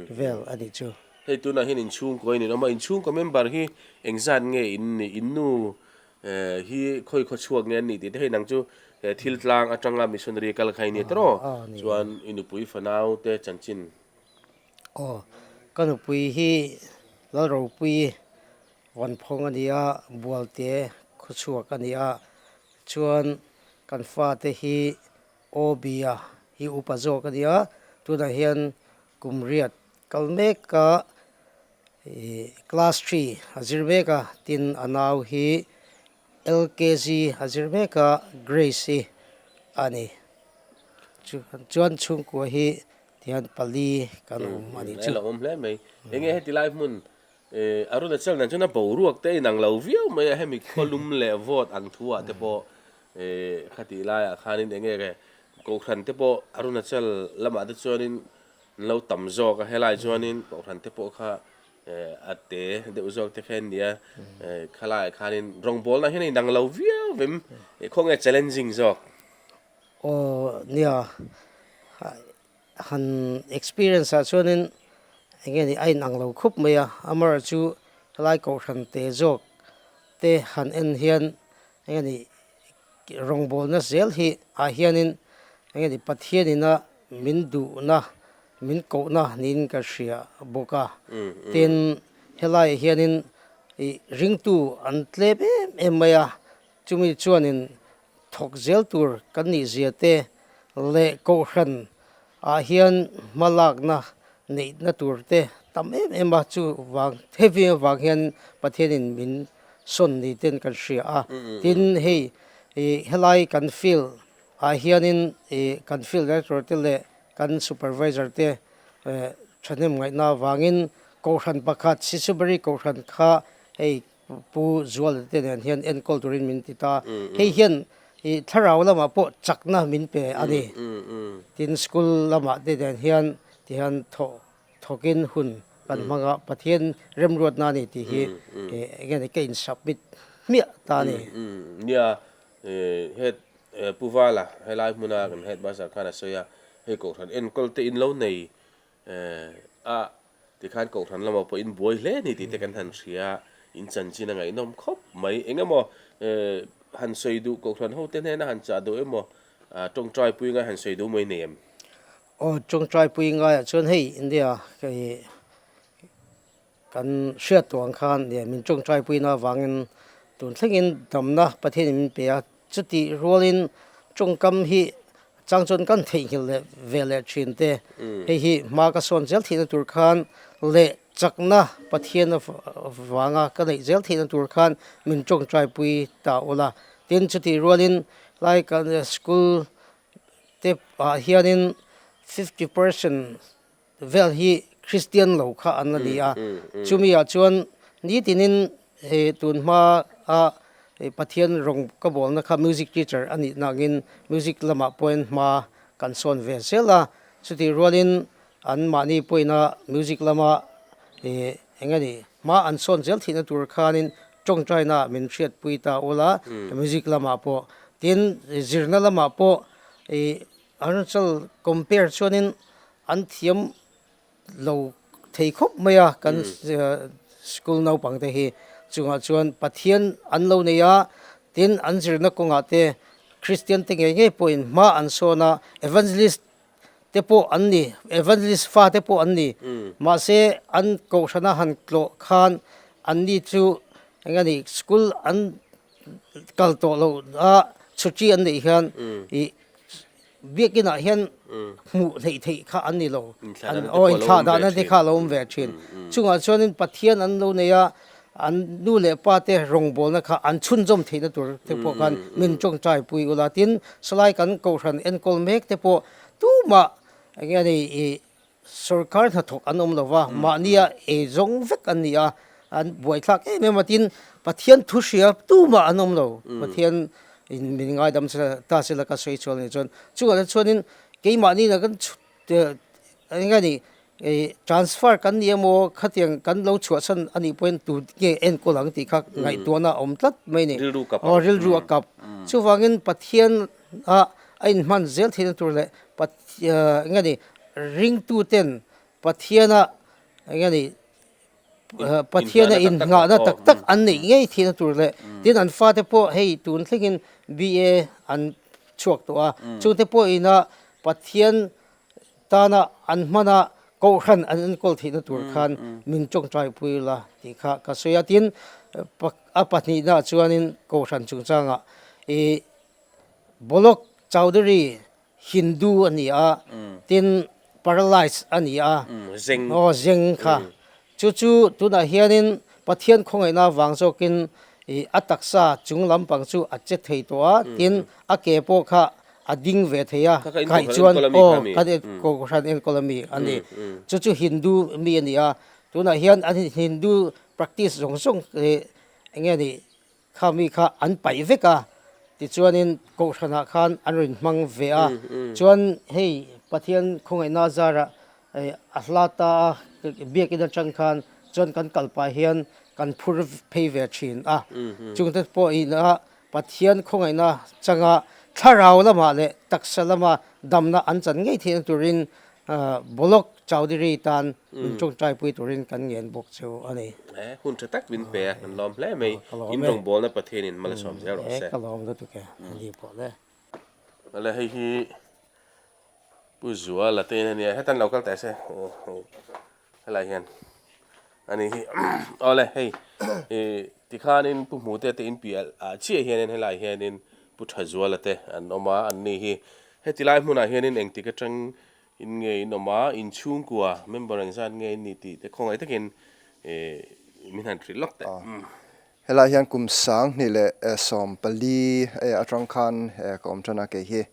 vel a nih chu. Hei tunah hian inchhungkaw in in awm a, inchhungkaw member hi engzat nge in nih, in nu hi khawi khaw chhuak nge an nih tih te hei nang chu thil tlang atanga missionary kal kha i ni tawh rawh, chuan i nupui fanau te chanchin. Aw, ka nupui hi Lalropui Vanphawng a ni a, Bualte khawchhuak a ni a, chuan kan fate hi Obia hi upa zawk a ni a, tunah hian kum riat kal mek a, ih class three a zir mek a, tin a nau hi LKG a zir mek a, Grace hi a ni. Chuan chhungkua hi tihian pali kan awm a nih chu. A lo awm hle mai. Enge heti lai hmun Arunachal nen chuan a boruak te a inang lo viau mai a, hemi khawlum leh vawt ang thu ah te pawh khatih laiah khanin eng nge Kohhran te pawh Arunachal lamah te chuanin an lo tam zawk a, helai chuanin Kohhran te pawh kha a te deuh zawk te kha an nia, khalaiah khanin rawngbawlna hian a inang lo viau vem, khawnge challenging zawk? Aw nia. Han experience ah chuanin eng nge ni a inang lo khup mai a, amaherawh chu helai kohhran te zawk te han en hian eng nge ni rawngbawlna zel hi ah hianin eng nge ni Pathianina min duhna min kohna niin ka hria bawk a, tin helaiah hianin ih ringtu an tlem em em mai a, chumi chuanin Thawk zel tur kan nih zia te leh kohhran ah hian hma lakna neihna tur te tam em em a, chu vang heavy avang hian Pathianin min sawn ni ten kan hria a, tin hei ih helai kan field ah hianin ih kan field director te leh kan supervisor te eh thahnem ngaihna avangin kohhran pakhat Sisubari kohhran kha hei Pu Zuala te nen hian enkawl turin min ti ta. Hei hian ih thlarau lamah pawh chakna min pe a ni. Tin school lamah te nen hian tihian thawh thawkin hun kan hmang a, Pathian remruatna a ni tih hi eng nge ni ka in submit hmiah ta a ni. Nia, head Pu Vala helai hmuna kan headmaster khan a sawi a, hei kohhran enkawl te in lo nei a Tikhan Kohhran lamah pawh in buai hle ni tih te kan han hria, in chanchin a ngaihnawm khawp mai. Eng emaw han sawi duh Kohhran hote hnena han chah duh emaw tawngtai pui ngai han sawi duh mai nei em? Aw, tawngtai pui ngaiah chuan hei India kei kan hriat tawh ang khan min tawngtai puina avangin tun thlengin damna Pathianin min pe a. Chutih rualin tawngkam hi chang chuan kan theihnghilh leh ve leh thin te, hei hi hma ka sawn zel theihna tur khan leh chakna Pathian avanga ka neih zel theihna tur khan min tawngtaipui ta ula. Tin, chutih rualin lai kan school te ah hianin 50 percent vel hi Kristian lo kha an la ni a, chumi ah chuan nitinin he tun hma a Pathian rawng ka bawlna kha music teacher a nih nangin music lamah pawhin hma kan sawn ve zel a, chutih rualin an mahni pawhina music lama eng nge ni hma an sawn zel theihna tur khanin tawngtaina min hriatpui ta ula music lamah pawh tin zirna lamah pawh ih Arunachal compare chuanin an thiam lo thei khawp mai a kan school naupang te hi chungah chuan Pathian an lo nei a tin an zirna kawngah te Christian te ngei ngei pawhin hma an sawn a evangelist te pawh an ni evangelist fa te pawh an ni mahse an kohhrana han tlawh khan an ni chu eng a ni school an kal tawh loh a chhuti an neih hian ih biakinah hian hmuh hleih theih kha an ni lo aw inthlah dahna te kha a lo awm ve thin chungah chuanin Pathian an lo nei a an nu leh pa te rawngbawlna kha an chhunzawm theihna tur te pawh khan min tawngtai pui ula tin salai kan kohhran enkawl mek te pawh tumah eng nge ni ih Sorkar hnathawk an awm lo va, mahnia ei zawng vek an ni a, an buaithlak em em a, tin Pathian thu hria tumah an awm lo, Pathian in min ngaidam ta se la ka sawi chhuak ni chuan chungah te chuanin keimahni na kan eng nge ni transfer kan ni emaw khatiang kan lo chhuahsan a nih pawhin tu nge enkawl ang tih kha ngaihtuahna a awm tlat mai a ni, aw rilru a kap, chuvangin Pathian a. a inhman zel theihna tur leh eng nge ni ringtuten Pathiana eng nge ni Pathiana inngahna tak tak an neih ngei theihna tur leh tin an fate pawh hei tun thlengin BA an chhuak tawh a, chungte pawh ina Pathian tana an hmana kohhran an enkawl theihna tur khan min tawngtai pui la tih kha ka sawi a. Tin, a pahnihnaah chuanin kohhran chungchangah ih Bolok Chowdhury Hindu a ni a, tin paralyze a ni a, aw zeng kha. Chu chu tunah hianin Pathian khawngaihna vang zawkin ih a taksa chung lampang chu a che thei tawh a, tin a ke pawh kha a ding ve thei a, kaih chuan aw kan kohhran enkawl ami a ni. Chu chu Hindu mi a ni a, tunah hian an Hindu practice zawng zawng ih eng nge ni Kha mi kha an paih vek a, tichuanin Kohhranah khan an rawn hmang ve a. Chuan hei Pathian khawngaihna zarah a hla ta a, biakinn atang khan chuan kan kal pah hian kan phur phei ve thin a. Chungte pawh ina Pathian khawngaihna changa thlarau lamah leh taksa lama damna an chan ngei theihna turin Bolok Chowdhury tan min tawngtaipui turin kan ngen bawk chu a ni. E, hun tha tak min pe a, kan lawm hle mai. In rawngbawlna Pathianin mal a sawm zel rawh se. E, ka lawm lutuk e, a ni pawh le. Awle hei hi Pu Zuala te in a nia, hetan lo kal teh se helai hian a ni hi. Awle hei tikhanin Pu Hmute te in piah ah chiah hianin helai hianin Pu Thazuala te an awm a, an ni hi heti lai hmunah hianin engtik atang in nge in awm a, in chhungkua member engzat nge in nih tih te khawngaih takin min han hrilh lawk teh. Helai hian kum 2014 atang khan ka awm tan a kei hi.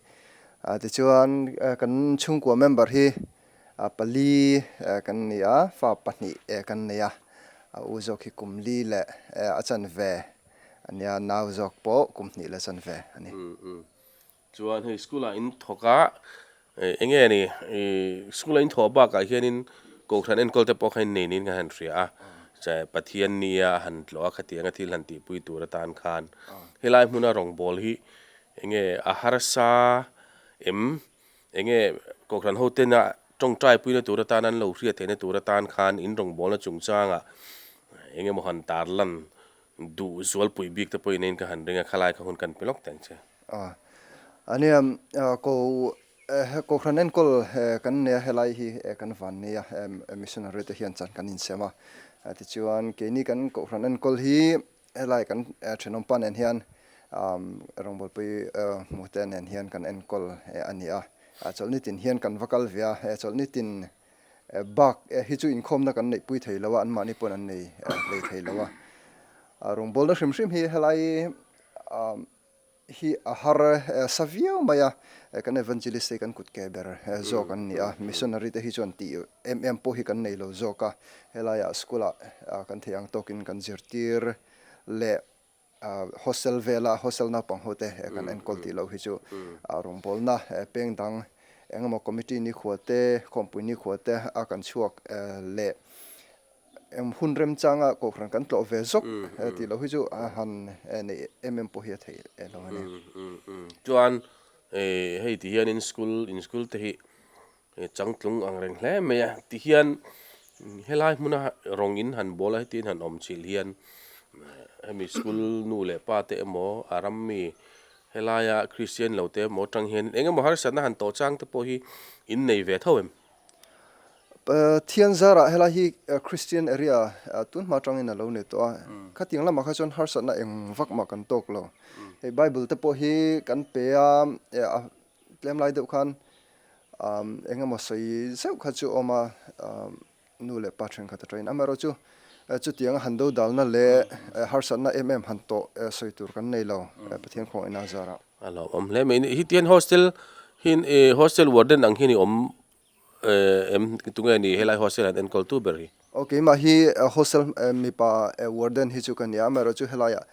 Tichuan kan chhungkua member hi pali kan ni a, fa pahnih kan nei a, a u zawk hi kum li leh a chanve A nia, nau zawk pawh kum hnih la chan ve a ni. Chuan hei school ah in thawk a, eng nge ni, school ah in thawh bakah hianin Kohhran enkawl te pawh kha in nei niin ka han hria a, Pathian nia a han tlawh a khatianga thil han tihpui tur atan khan helai hmuna rawngbâwl hi eng nge a harsa em, eng nge Kohhran hotena tawngtai puina tur atan an lo hriat theihna tur atan khan in rawngbâwlna chungchangah eng emaw han tarlan Duh zualpui bik te pawhin in ka han ring a, khalai kha hun kan pe lawk teh ang che. A ania ko Kohhran enkawl kan nei a, helai hi kan van nei a, missionary te hian chan kan insem a, tichuan keini kan Kohhran enkawl hi helai kan thenawmpa nen hian rawngbawlpui hmute nen hian kan enkawl a ni a, chawlhni tin hian kan va kal ve a, chawlhni tin Bak hi chu inkhawmna kan neihpui thei lo a, anmahni pawn an nei hlei thei lo a. Rawngbawlna hrim hrim hi helai hi a har sa viau mai a, kan evangelist te hi kan kut ke ber zawk an ni a, missionary te hi chuan tih em em pawh hi kan nei lo zawk a, helaiah school ah kan theih ang tawkin kan zirtir leh Hostel vela hostel naupang ho te kan enkawl tih loh hi chu rawngbawlna peng dang eng emaw committee nikhua te khawmpui nikhua te a kan chhuak leh eng hun remchanga kohhran kan tlawh ve zawk tih loh hi chu han neih em em pawh hi a theih lo a ni. Chuan hei ti hianin school in school te hi Changtlung ang reng hle mai a tihian helai hmuna rawng in han bawl a heti in han awm chilh hian hemi school nu leh pa te emaw a ram mi helaia Christian lo te emaw atang hian eng emaw harsatna han tawh chang te pawh hi in nei ve tho em? Pathian zarah helai hi Christian area tun hma atangin a lo ni tawh a, khatiang lamah kha chuan harsatna eng vak mah kan tawk lo. Hei Bible te pawh hi kan pe a, Tlem lai deuh khan eng emaw sawi zeuh kha chu awm a, nu leh pa thenkhat atangin. Amaherawhchu chutianga han dodalna leh harsatna em em han tawh sawi tur kan nei lo Pathian khawngaihna a zarah. A hlauhawm hle mai. Hetiang hostel hi hostel warden ang hian i awm em tunge ni helai hostel an enkawl tu ber hi? Aw keimah hi hostel mipa warden hi chu ka nia amaherawhchu helaiah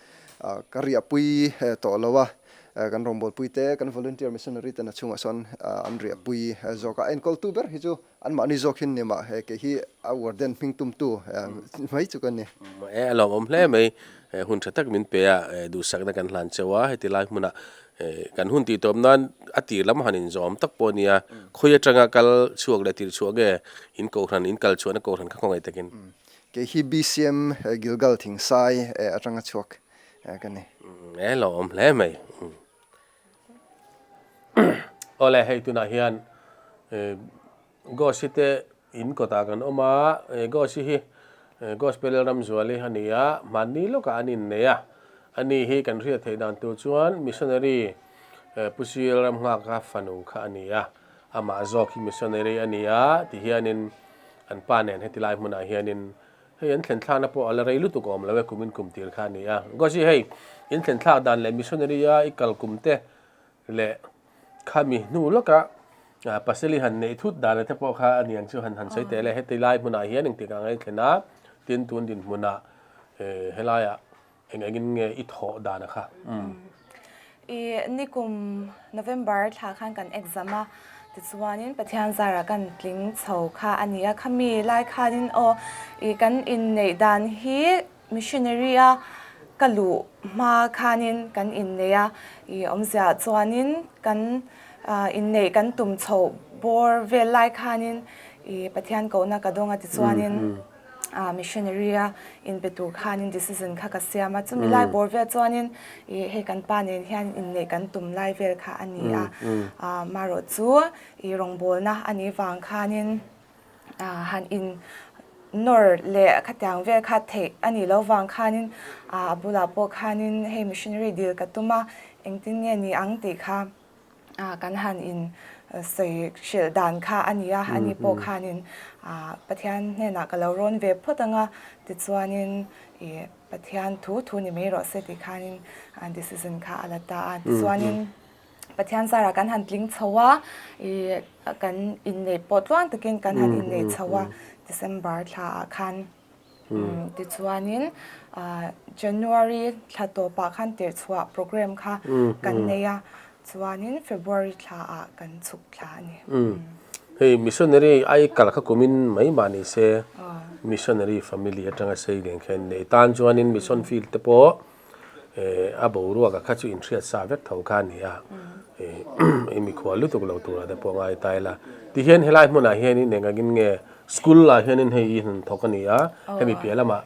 ka riahpui tawh lo a, kan rawngbawlpui te kan volunteer missionary ten a chhungah sawn an riahpui zawk a, enkawl tu ber hi chu anmahni zawk hin ni mah kei hi a warden hming tumtu mai chu ka ni. E a lawmawm hle mai, hun tha tak min pe a, duhsakna kan hlan cheu a, heti lai hmunah Kan hun tih tawp nan a tir lam han inzawm tak pawh a nia, khawi atanga kal chhuak leh tir chhuah nge in kohhran, in kal chhuahna kohhran kha khawngaih takin. Kei hi BCM Gilgal Thingsai atanga chhuak ka ni. E lo awm hle mai. Awle hei tunah hian Gosi te in kawtah kan awm a, Gosi hi Gospel Ramzuali a ni a, hmanni lawkah an innei a. Ani hi kan hriat theih dan tur chuan missionary Pu Sil Ramnghaka fanu kha a ni a, amah zawk hi missionary a ni a ti hianin an pa nen heti lai hmunah hianin hei an thlen thlakna pawh a la rei lutuk awm lo e kumin kum tir kha a ni a. Gosi hei in thlen thlak dan leh missionary a i kal kum te leh Khami hnu lawka pasali han neih thut dan te pawh kha a niang chu han han sawi teh le. Heti lai hmunah hian engtik ang a thlen a, tin tun dinhmunah helaiah eng engin nge i thawh dan a kha? I nikum November thla khan kan exam a, tichuanin Pathian zarah kan tling chho kha a ni a. Khami lai khanin aw i kan inneih dan hi Missionary a ka luh hma khanin kan innei a, i awmzia chuanin kan inneih kan tum chhoh bawr vel lai khanin i Pathian kohna ka dawng a tichuanin missionary a inpe tur khanin decision kha ka siam a, chumi lai bawr vel chuanin i hei kan pa nen hian inneih kan tum lai vel kha a ni a, marawh chu i rawngbawlna a nih vang khanin han in nawr leh khatiang vel kha theih a nih loh vang khanin a bulah pawh khanin hei missionary dil ka tum a, engtin nge ni ang tih kha kan han in sawi hrilh dan kha a ni a, ani pawh khanin Pathian hnenah ka lo rawn ve phawt ang a, tichuanin ih Pathian thu thu ni mai rawh se tih khanin decision kha a la ta a, tichuanin. Pathian zarah kan han tling chho a, ih kan inneih pawh tluang takin kan han inneih chho a, December thla ah khan tichuanin January thla tawpah khan tirhchhuah program kha kan nei a, chuanin February thla ah kan chhuk thla a ni. Hei missionary ai kal kha kumin mai mah ni se missionary family atanga sei leng kha in nei tan chuanin mission field te pawh A boruak kha chu inhriat sa vek tho kha a ni a, i mikhual lutuk lo turah te pawh ngai ta ila. Tihian helai hmunah hianin eng angin nge school ah hianin hei i han thawk a ni a, hemi piah lamah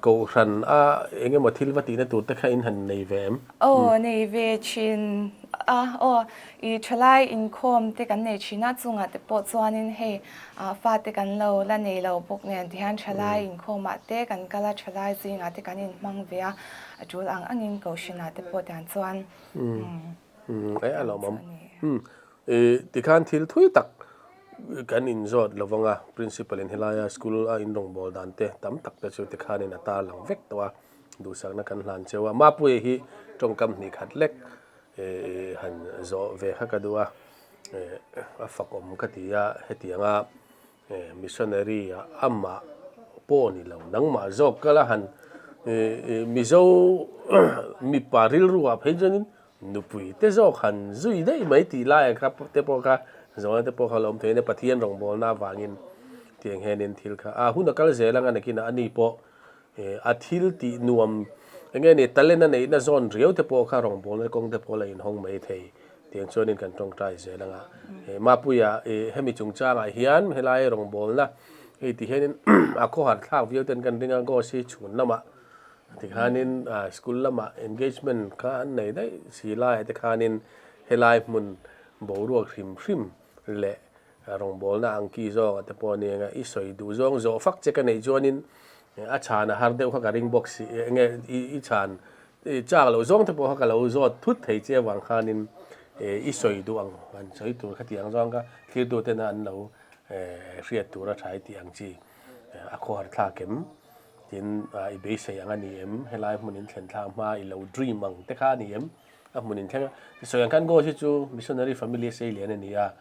kohhran a eng emaw thil va tihna tur te kha in han nei ve em? Aw nei ve thin a, aw i thalai inkhawm te kan nei thin a, chungah te pawh chuanin hei fate kan lo la nei lo bawk nen tihian thalai inkhawmah te kan kal a, thalai zingah te kan inhmang ve a, a tul ang angin kohhranah te pawh tiang chuan E a lawmawm. Tikhan thil thui tak kan inzawt lo vang a, principal in helaia school a inrawngbawl dan te tam tak te chu tikhanin a tarlang vek tawh a, duhsakna kan hlan cheu a. Mapuia hi tawngkam hnih khat lek han zawh ve kha ka duh a. A fakawm ka ti a, hetianga missionary ah amah pawh ni lo, nangmah zawk kala han Mizo mipa rilru ah phei chuanin nupui te zawk han zui daih mai tih lai kha te pawh kha zawhna te pawh kha lo awm thei a nia, Pathian rawngbawlna avangin tiang hianin thil kha a hun a kal zel anga nakinah ani pawh a thil tih nuam eng nge ni talent a neihna zawn riau te pawh kha rawngbawlna kawng te pawh la inhawng mai thei tiang chuanin kan tawngtai zel anga Mapuia hemi chungchangah hian helai rawngbawlna hei ti hianin a khawhar thlak viau ten kan ring a Gos hi chhun lamah tikhanin school lamah engagement kha an nei daih si laiah te khanin helai hmun boruak hrim hrim leh Rawngbawlna ang ki zawng a te pawh a ni eng a, i sawi duh zawng zawh fak che ka neih chuanin a chhan a har deuh kha ka ring bawk si, eng nge i chhan chak loh zawng te pawh kha ka lo zawt thut thei che avang khanin i sawi duh ang han sawi tur kha tih ang zawng kha thirtu tena an lo hriat tur a tha i tih ang chi a khawhar thlak em? Tin i beisei ang a ni em? Helai hmun in thlen thlak hma i lo dream ang te kha a ni em? A hmun in thleng a, sawi ang khan Gos hi chu missionary family a sei lian a ni a,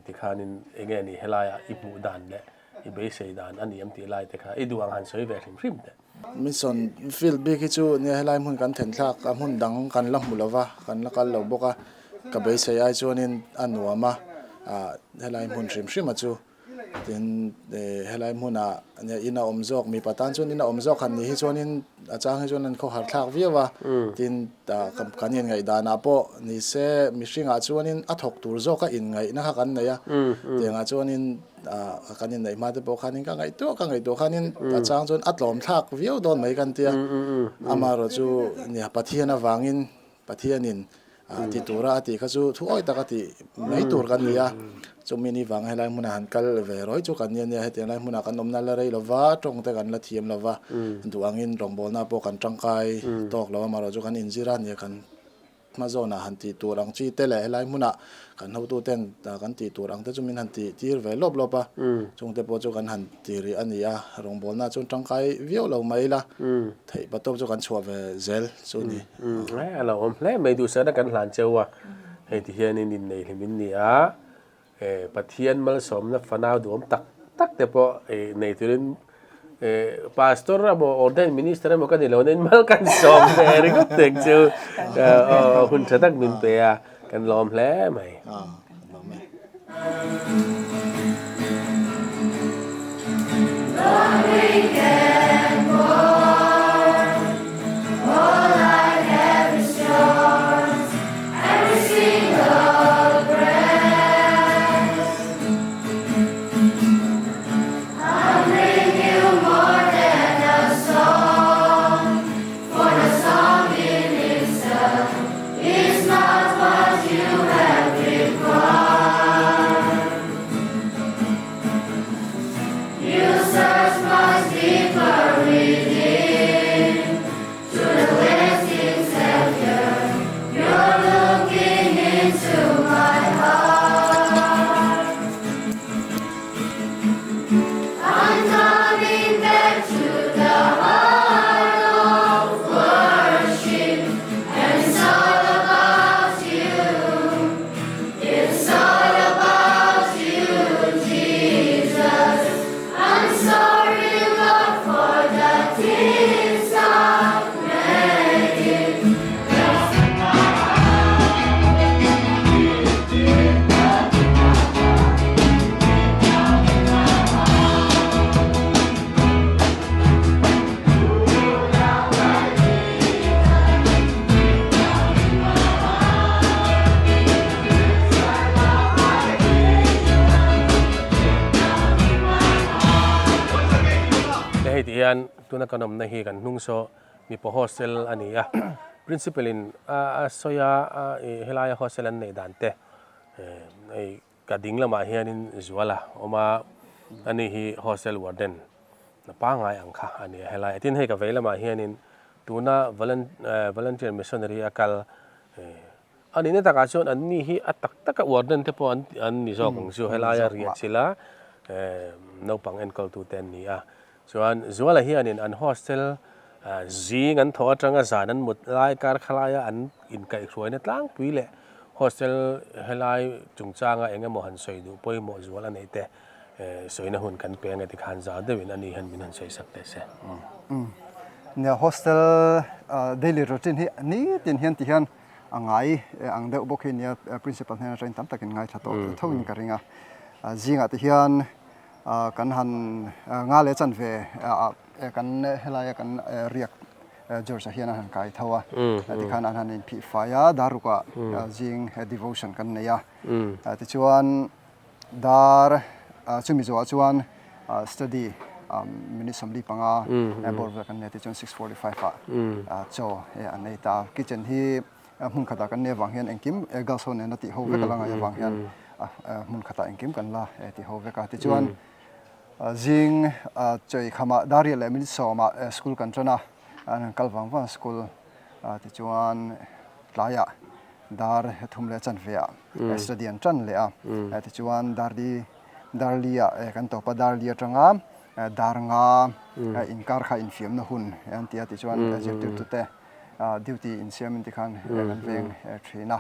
tikhanin eng nge ni helaiah i hmuh dan leh i beisei dan a ni em tih lai te kha i duh ang han sawi ve hrim hrim teh. Mission field bik hi chu nia helai hmun kan then thlak a hmun dang kan la hmu lo va, kan la kal lo bawk a, ka beisei ai chuanin a nuam a, helai hmun hrim hrim a chu. Tin, helai hmunah nia in a awm zawk, mipa tan chuan in a awm zawk han nih hi chuanin a chang hi chuan an khawhar thlak viau a. Tin, kan inngaihdanah pawh ni se mihringah chuanin a thawk tur zawka inngaihna kha kan nei a. Tiangah chuanin kan inneih hma te pawh khanin ka ngaihtuah ka ngaihtuah khanin a chang chuan a tlawm thlak viau dawn mai kan tia. Amaherawhchu nia Pathian avangin Pathianin ti tura a tih kha chu thu awi tak a tih mai tur kan ni a, chumi ni vang helai hmunah han kal ve rawih chu kan ni a nia, hetiang lai hmunah kan awmna la rei lova, tawng te kan la thiam lova, duh angin rawngbawlna pawh kan tangkai tawk lo a, amaherawh chu kan inzir a nia kan hma zawnah han tih tur ang chi te leh helai hmunah kan hotuten kan tih tur ang te chu min han tih tir ve lawp lawp a, chungte pawh chu kan han ti rih a ni a, rawngbawlna chuan tangkai viau lo mai ila theih patawp chu kan chhuah ve zel chu a ni. A lo awm hle mai duhsakna kan hlan cheu a, hei ti hianin innei hlim in ni a, Pathian malsawmna fanau duhawm tak tak te pawh nei turin Pastor emaw ordained minister emaw ka ni lo nain mal kan sawm ve ringawt tek chu hun tha tak min pe a, kan lawm hle mai. Hei ti hian tuna kan awmna hi kan hnung saw mipa hostel a ni a, principal in a sawi a helaia hostel an neih dan te hei Ka ding lamah hianin Zuala awm a, ani hi hostel warden pangngai ang kha a ni a helai. Tin hei ka vei lamah hianin tuna volunteer missionary a kal a nihna takah chuan anni hi a tak taka warden te pawh an ni zawk ang chu helaia riah chilh a naupang enkawltute an ni a. Chuan Zuala hianin an hostel zing an thawh atanga zan an mut lai kar khalaia an inkaihhruaina tlangpui leh hostel helai chungchanga eng emaw han sawi duh pawimawh zual a neih te sawina hun kan pe ange tikhan zau deuhin ani hian min han sawi sak teh se. Nia hostel daily routine hi nitin hian ti hian a ngai ang deuh bawk hi nia principal hnen atangin tam takin ngaithla tawh tho in ka ring a zingah te hian Kan han nga leh chan ve kan helaia kan riak George-a hian a han kai tho a, tikhan an han inphih fai a, dar rukah zing devotion kan nei a, tichuan dar chumi zawhah chuan study minute 45 bawr vel kan nei a, tichuan 6:45 ah chaw an ei ta a, kitchen hi hmun khatah kan nei avang hian engkim girls ho nena tih ho vek a la ngaih avang hian hmun khatah engkim kan la ti ho vek a. Tichuan zing chawi khamah Dariah leh minute sawmah school kan tan a, an han kal vang vang school tichuan tlaiah dar thum leh chanveah study an tan leh a, tichuan darli darliah kan tawp a, darli atanga dar nga inkar kha infiamna hun an ti a, tichuan zirtirtute duty insiamin tikhan kan veng thin a.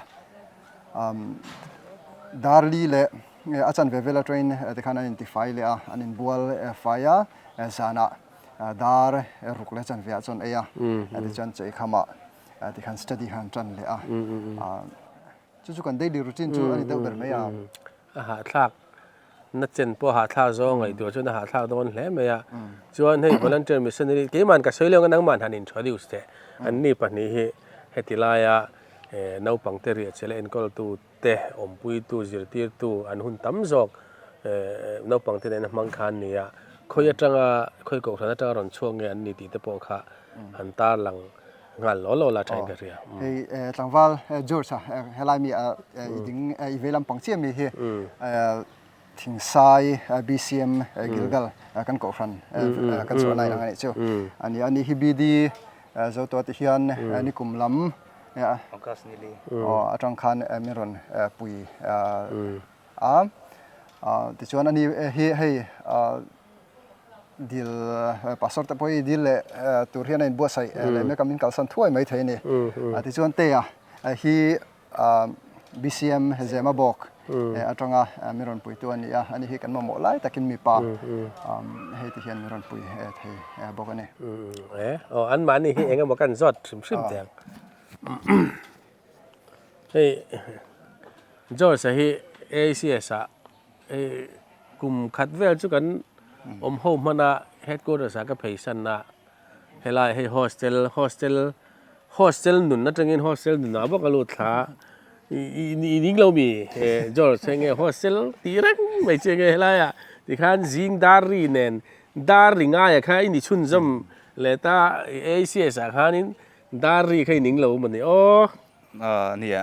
Darli leh a chanve vel atangin tikhan an intifai leh a, an inbual fai a, zanah dar ruk leh chanve ah chuan ei a, tichuan cheikham ah tikhan study kha an tan leh a. Chu chu kan daily routine chu a ni deuh ber mai a. A hahthlak. Na chen pawh hahthlak zawng ngaihtuah chuan a hahthlak dawn hle mai a. Chuan hei volunteer missionary keimahn ka sawi leh ang a nangmahn han introduce teh. Anni pahnih hi heti laia naupangte riah chela enkawltu te awmpuitu zirtirtu an hun tam zawk naupangte nena hmang kha an ni a. Khawi atanga khawi kohhran atanga rawn chhuak nge an ni tih te pawh kha han tarlang nghal law law la thain ka hria. Hei tlangval George a helai mi a i ding i vei lampang chiah mi hi Thingsai BCM Gilgal kan kohhran kan chhuah lai ang a nih chu. A ni a ni hi BD Zotua ti hian nikum lam atang khan min rawn pui a. Tichuan a ni hi hei Dil pastor te pawh hi dil leh tur hian a inbuatsaih leh mek a min kalsan thuai mai thei a ni. Tichuan Tea hi BCM Zema bawk atanga min rawn puitu a ni a, ani hi kan mamawh lai takin mipa hei ti hian min rawn pui thei bawk a ni. Aw anmahni hi eng emaw kan zawt hrim hrim teh ang. Hei George-a hi ACS ah Hei kum khat vel chu kan awm ho hman a headquarters ah ka phei san a helai hei hostel hostel hostel nun atangin hostel nun ah bawk a lut thla a i ning lo mi George hei nge hostel tih reng mai chu enge helai ah tikhan zing dar ri nen dar ri ngai ah kha i ni chhunzawm leh ta ACS ah khanin dar ri kha i ning lo maw ni aw. Nia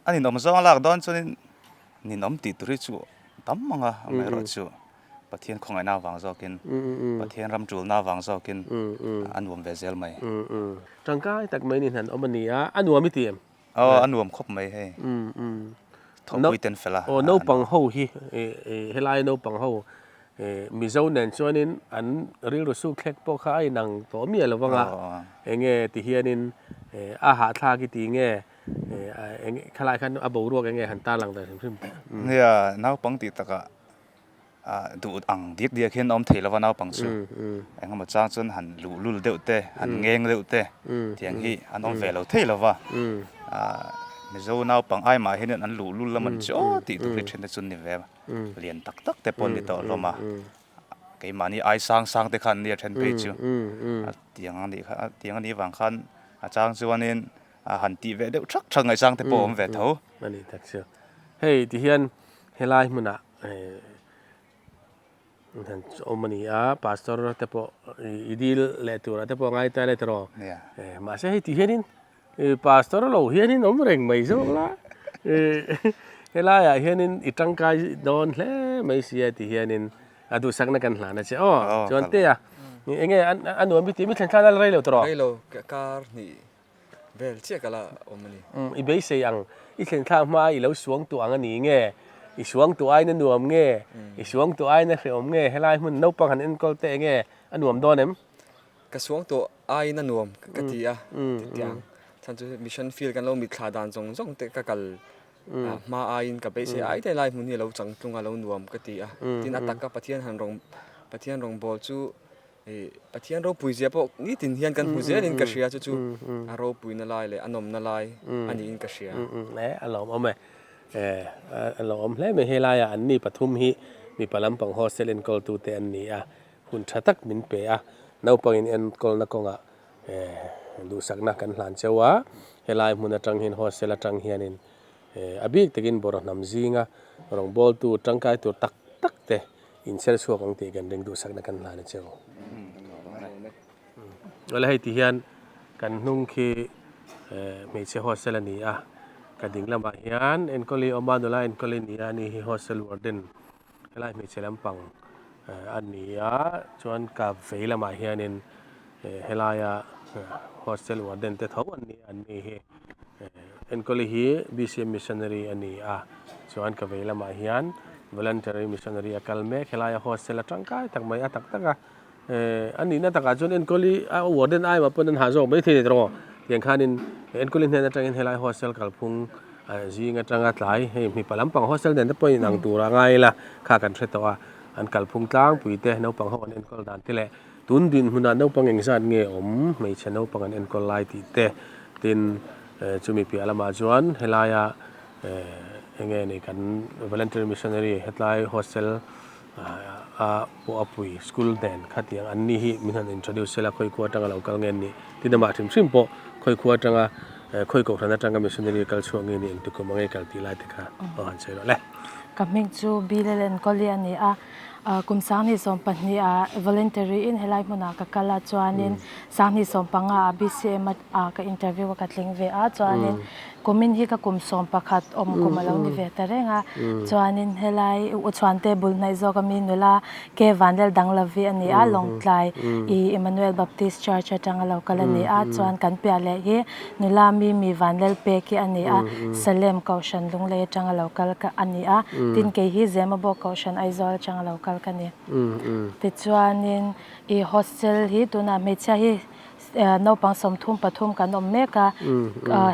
a ninawm zawng a lak dawn chuanin Ninawm tih tur hi chu tam ang a, amaherawhchu Pathian khawngaihna avang zawkin, Pathian ram tulna avang zawkin a nuam ve zel mai. Tangkai tak mai niin han awm a ni a, a nuam i ti em? Aw, a nuam khawp mai hei. Thawhpui ten fel a. Aw, naupang ho hi, helai naupang ho Mizo nen chuanin an rilru sukthlek pawh kha a inang tawh miah lo vang a, enge ti hianin a hahthlak i ti nge? Khalai khan a boruak enge han tarlang ve hrim hrim teh. Nia, naupang tih takah duh ang diak diak hian a awm thei lova naupang chu. Engemaw chang chuan han luhlul deuh te, han ngeng deuh te tiang hi an awm ve lo thei lova. Mizo naupang ai mah hian an luhlul a man chu aw tih tur hi then te chu an ni ve a, lian tak tak te pawh an ni tawh hlawm a. Keimahni ai sang sang te kha an nia then phei chu. Tiang a nih kha, tiang a nih vang khan a chang chuanin a han tih ve deuh thak thak ngaihsang te pawh a awm ve tho. A ni tak chu. Hei ti hian helai hmunah han awm a ni a, pastor te pawh i dil leh turah te pawh a ngai ta le tiraw? Mahse hei ti hianin pastor lo hianin awm reng mai zawk la, helaiah hianin i tangkai dawn hle mai sia ti hianin a duhsakna kan hlan a che aw. Chuan Tea, enge a nuam i tih mi thlen thlan a la rei lo tiraw? Rei lo, kar hnih Vel chiah ka la awm a ni. Umm i beisei ang, i thlen thlak hma i lo suang tuah ang a ni nge? I suang tuah aiin a nuam nge? I suang tuah aiin a hrehawm nge? Helai hmun naupang han enkawl teh nge a nuam dawn em? Ka suang tuah aiin a nuam ka ti a, titiang chhan chu mission field kan lo mitthla dan zawng zawng te ka kal hma aiin ka beisei ai te lai hmun hi a lo changtlung a lo nuam ka ti a, tin a taka Pathian han rawng Pathian rawngbâwl chu Pathian ropui zia pawh nitin hian kan hmu zelin ka hria chu chu a ropuina lai leh a nawmna lai a niin ka hria. E a lawmawm e. A lawmawm hle mai helaiah an ni pathum hi mipa lampang hostel enkawltute an ni a, hun tha tak min pe a, naupangin enkawlna kawngah duhsakna kan hlan cheu a, helai hmun atang hian hostel atang hianin a bik takin bawrh hnam zinga rawngbawltu tangkai tur tak tak te In sel chhuak ang tih kan ring duhsakna kan hlan a cheu. Awle hei ti hian kan hnung khi hmeichhe hostel a ni a, ka ding lamah hian enkawli awm a, nula enkawli ni a, ani hi hostel warden helai hmeichhe lampang a ni a, chuan ka vei lamah hianin helaia hostel warden te tho an ni a, an ni hi Enkawli hi BCM Missionary a ni a, chuan ka vei lamah hian Voluntary Missionary a kal mek. Helaia hostel a tangkai tak mai a tak tak a, eh a nihna takah chuan Enkawli a warden aimah pawn an ha zawk mai thei tawh tiang khanin Enkawli hnen atangin helai hostel kalphung zing atanga tlai hei mipa lampang hostel nen te pawhin inang tur a ngai ila kha kan hre tawh a, an kalphung tlangpui te naupang ho an enkawl dan te leh Tun dinhmunah naupang engzat nge awm hmeichhe naupang an enkawl lai tih te, tin chumi piah lamah chuan helaia Enge ni kan voluntary missionary hetlai hostel a pawh a pui school nen khatiang an ni hi min han introduce sela khawi khua atanga lo kal nge an nih tin amah hrim hrim pawh khawi khua atanga khawi kohhran atanga missionary kal chhuak nge ni engti kum ange kal tih lai te kha aw han sawi rawh le. Ka hming chu Bilal Enkawli a ni a, kum 2020 ah voluntary in helai hmunah ka kal a chuanin 2015 ah BCM a ka interview a ka tling ve a chuanin Kumin hi ka kum 11 awm kum a lo ni ve ta reng a, chuanin helai U Chhuante bul hnaih zawk ami nula Ke Vanlel Danglavi a ni a, Lawngtlai i Emmanuel Baptist Church atang a lo kal a ni a, chuan kan piah leh hi nula Mimi Vanlel Pek hi a ni a, Salem Kohhran Lunglei atang a lo kal a ni a, tin kei hi Zemabawk Kohhran Aizawl atang a lo kal ka ni. Tichuanin i hostel hi tunah hmeichhia hi Naupang 33 kan awm mek a,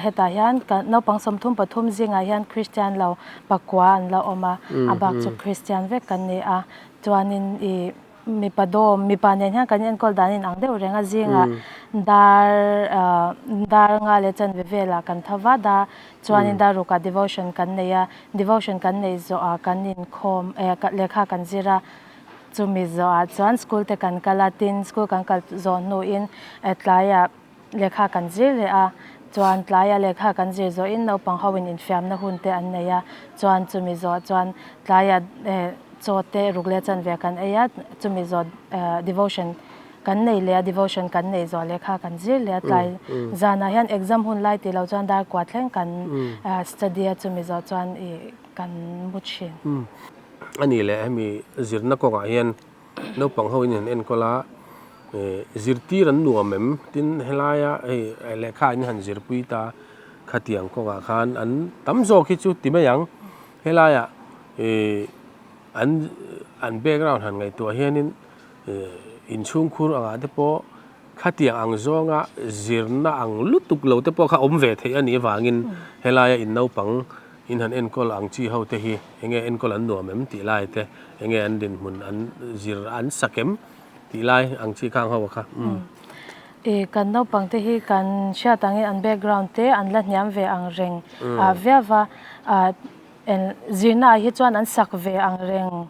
hetah hian naupang 33 zingah hian Kristian lo pakua an la awm a, a bak chu Kristian vek kan ni a. Chuanin ih mipa dawm, mipa nen hian kan enkawl dan in ang deuh reng a, zingah dar dar nga leh chanve velah kan tho vat a, chuanin dar rukah devotion kan nei a, devotion kan neih zawhah kan inkhawm lehkha kan zir a. Chumi zawhah chuan school te kan kal a, tin school kan kal zawh hnuin tlaiah lehkha kan zir leh a, chuan tlaiah lehkha kan zir zawhin naupang ho in infiamna hun te an nei a, chuan chumi zawh chuan tlaiah chaw te ruk leh chanve kan ei a, chumi zawh devotion kan nei leh a, devotion kan neih zawh lehkha kan zir leh a, tlai zanah hian exam hun lai tih loh chuan dar kua thleng kan study a, chumi zawh chuan ih kan mu thin. A nih leh hemi zirna kawngah hian naupang ho in an enkawl a, zirtir an nuam em? Tin helaia hei lehkha in han zirpui ta khatiang kawngah khan an tam zawk hi chu ti mai ang. Helaiah ih an an background han ngaihtuah hianin ih inchhungkhur angah te pawh khatiang ang zawnga zirna ang lutuk lo te pawh kha awm ve theih a nih avangin helaia in naupang In han enkawl ang chi ho te hi enge enkawl an nuam em tih lai te, enge an dinhmun an zir an sak em tih lai ang chi khang ho kha umm. I kan naupang te hi kan hriat angin an background te an la hniam ve ang reng ah viau va, ah zirna ah hi chuan an sak ve ang reng.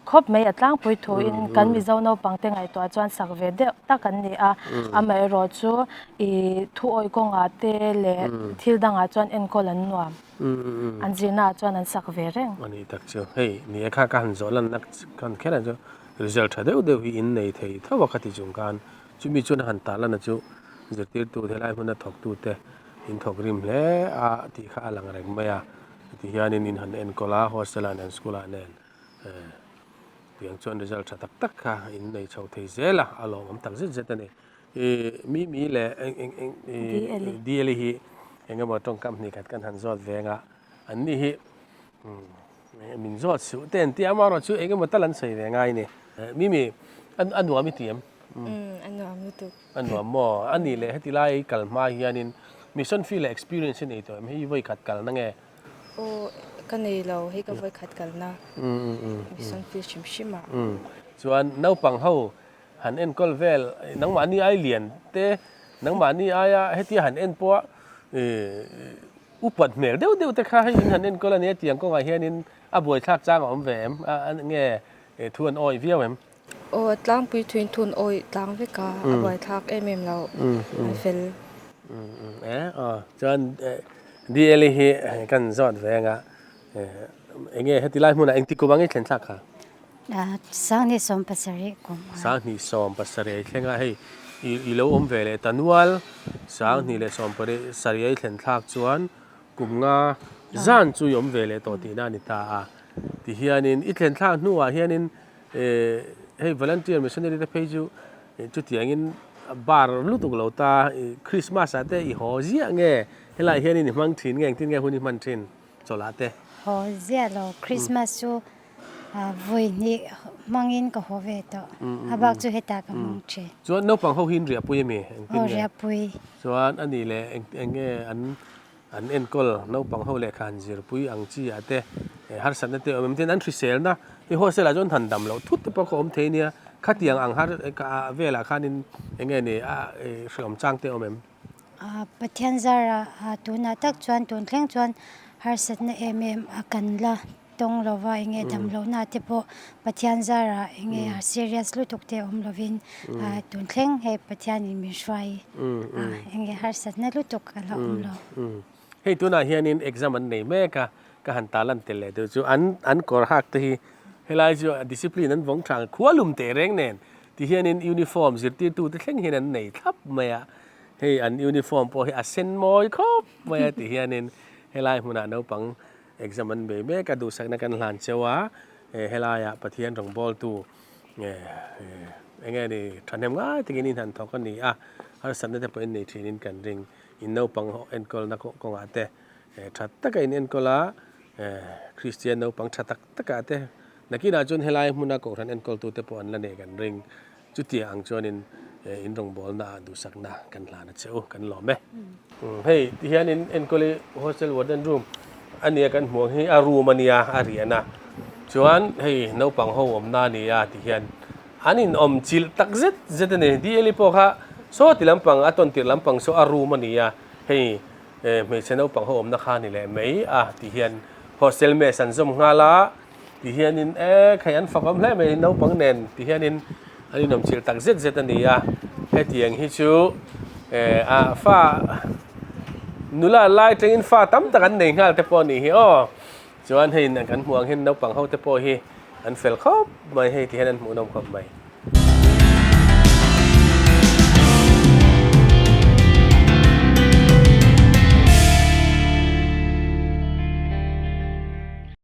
Khawp mai a tlangpui thuin kan Mizo naupang te ngaihtuah chuan sak ve deuh tak an ni a, amaherawh chu i thuawi kawngah te leh thil dangah chuan enkawl an nuam, an zirnaah chuan an sak ve reng. A nih tak chu, hei ni e kha ka han zawh lanna khan kher ang chu result tha deuh deuh hi in nei thei tho a khati chung khan chumi chuan a han tah lanna chu zirtirtu helai hmuna thawktute in thawk rim hle a tih kha a lang reng mai a, heti hianin in han enkawl a hostel ah nen school ah nen. Tiang chuan result tha tak tak kha in nei chho thei zel a, a lawmawm tak zet zet a ni. Ih Mimi leh eng eng eng ih Deli hi eng emaw tawngkam hnih khat kan han zawt veng a, an ni hi min zawt suh te an ti a, amaherawhchu eng emaw tal an sawi ve ngai a ni. Mimi a nuam i ti em? Umm a nuam lutuk. A nuam maw? A nih leh heti lai kal hma hianin mission field leh experience i nei tawh em? Hei vawi khat kalna nge? Aw ka nei lo, hei ka vawi khat kalna mission field hrim hrim ah. Chuan naupang ho han enkawl vel nangmahni ai lian te, nangmahni aia hetia han en pawha upat hmel deuh deuh te kha hei in han enkawl a nia tiang kawngah hianin a buaithlak chang a awm ve em? Nge thu an awih viau em? Aw tlangpui thuin thun awih tlang vek a, a buaithlak em em lo, an fel. E aw chuan DL hi kan zawt ve anga enge heti lai hmunah engti kum ang i thlen thlak kha? 2017 kum a. 2017 i thleng a, hei i lo awm ve leh ta nual, 2017 i thlen thlak chuan kum nga zan chu i awm ve leh tawh tihna a ni ta a, tihianin i thlen thlak hnuah hianin Hei volunteer missionary te phei chu chutiangin bar lutuk lo ta Christmas ah te i haw ziah nge helai hianin i hmang thin nge engtin nge hun i hman thin chawlh ah te? Haw ziah lo, Christmas chu vawi hnih hmangin ka haw ve tawh, a bak chu hetah ka hmang thin. Chuan naupang ho hi in riahpui ami engtin nge? Aw riahpui. Chuan anih leh eng nge an An enkawl naupang ho lehkha han zirpui ang chi ah te harsatna te awm em tin an hriselna hi hostel ah chuan han dam loh thut te pawh kha awm thei nia khatiang ang har velah khanin eng nge ni a hreawm chang te awm em? Pathian zara tunah tak chuan tun thleng chuan. Harsatna em em a kan la tawng lo va, enge damlohna te pawh Pathian zarah enge serious lutuk te awm lovin tun thleng hei Pathianin min hruai a, enge harsatna lutuk a la awm lo. Hei tunah hianin exam an nei mek a, ka han ta lan tel leh deuh chu an an kawr hak te hi helai chu discipline an vawng tha ang khualum teh reng nen ti hianin uniform zirtirtu te thleng hian an nei thlap mai a, hei an uniform pawh hi a sen mawi khawp mai a ti hianin helai hmunah naupang exam an bei mek a, duhsakna kan hlan cheu a, helaiah Pathian rawngbawltu eng nge ni thahnem ngai takin in han thawk a ni a, harsatna te pawh in nei thinin kan ring. In naupang ho enkawlna kawngah te tha taka in enkawl a, Kristian naupang tha tak takah te nakinah chuan helai hmuna kohhran enkawltute pawh an la nei kan ring. Chutiang ang chuanin in rawngbawlna ah duhsakna kan hlan a che u, kan lawm e. Hei tihianin enkawli hostel warden room a nia kan hmuh ang hi a room a nia a rian a, chuan hei naupang ho awmna a ni a tihian An inawm chilh tak zet zet a ni. DLE pawh kha saw ti lampang, a tawn tirh lampang saw a room a ni a, hei hmeichhe naupang ho awmna kha a ni leh mai a ti hian hostel mess an zawm nghal a, ti hianin e khai an fak awm hle mai naupang nen ti hianin an inawm chilh tak zet zet a ni a, hetiang hi chu a fa nula lai tangin fa tam tak an nei nghal te pawh a nih hi aw. Chuan hei kan hmuh ang hian naupang ho te pawh hi an fel khawp mai hei ti hian an hmuhnawm khawp mai.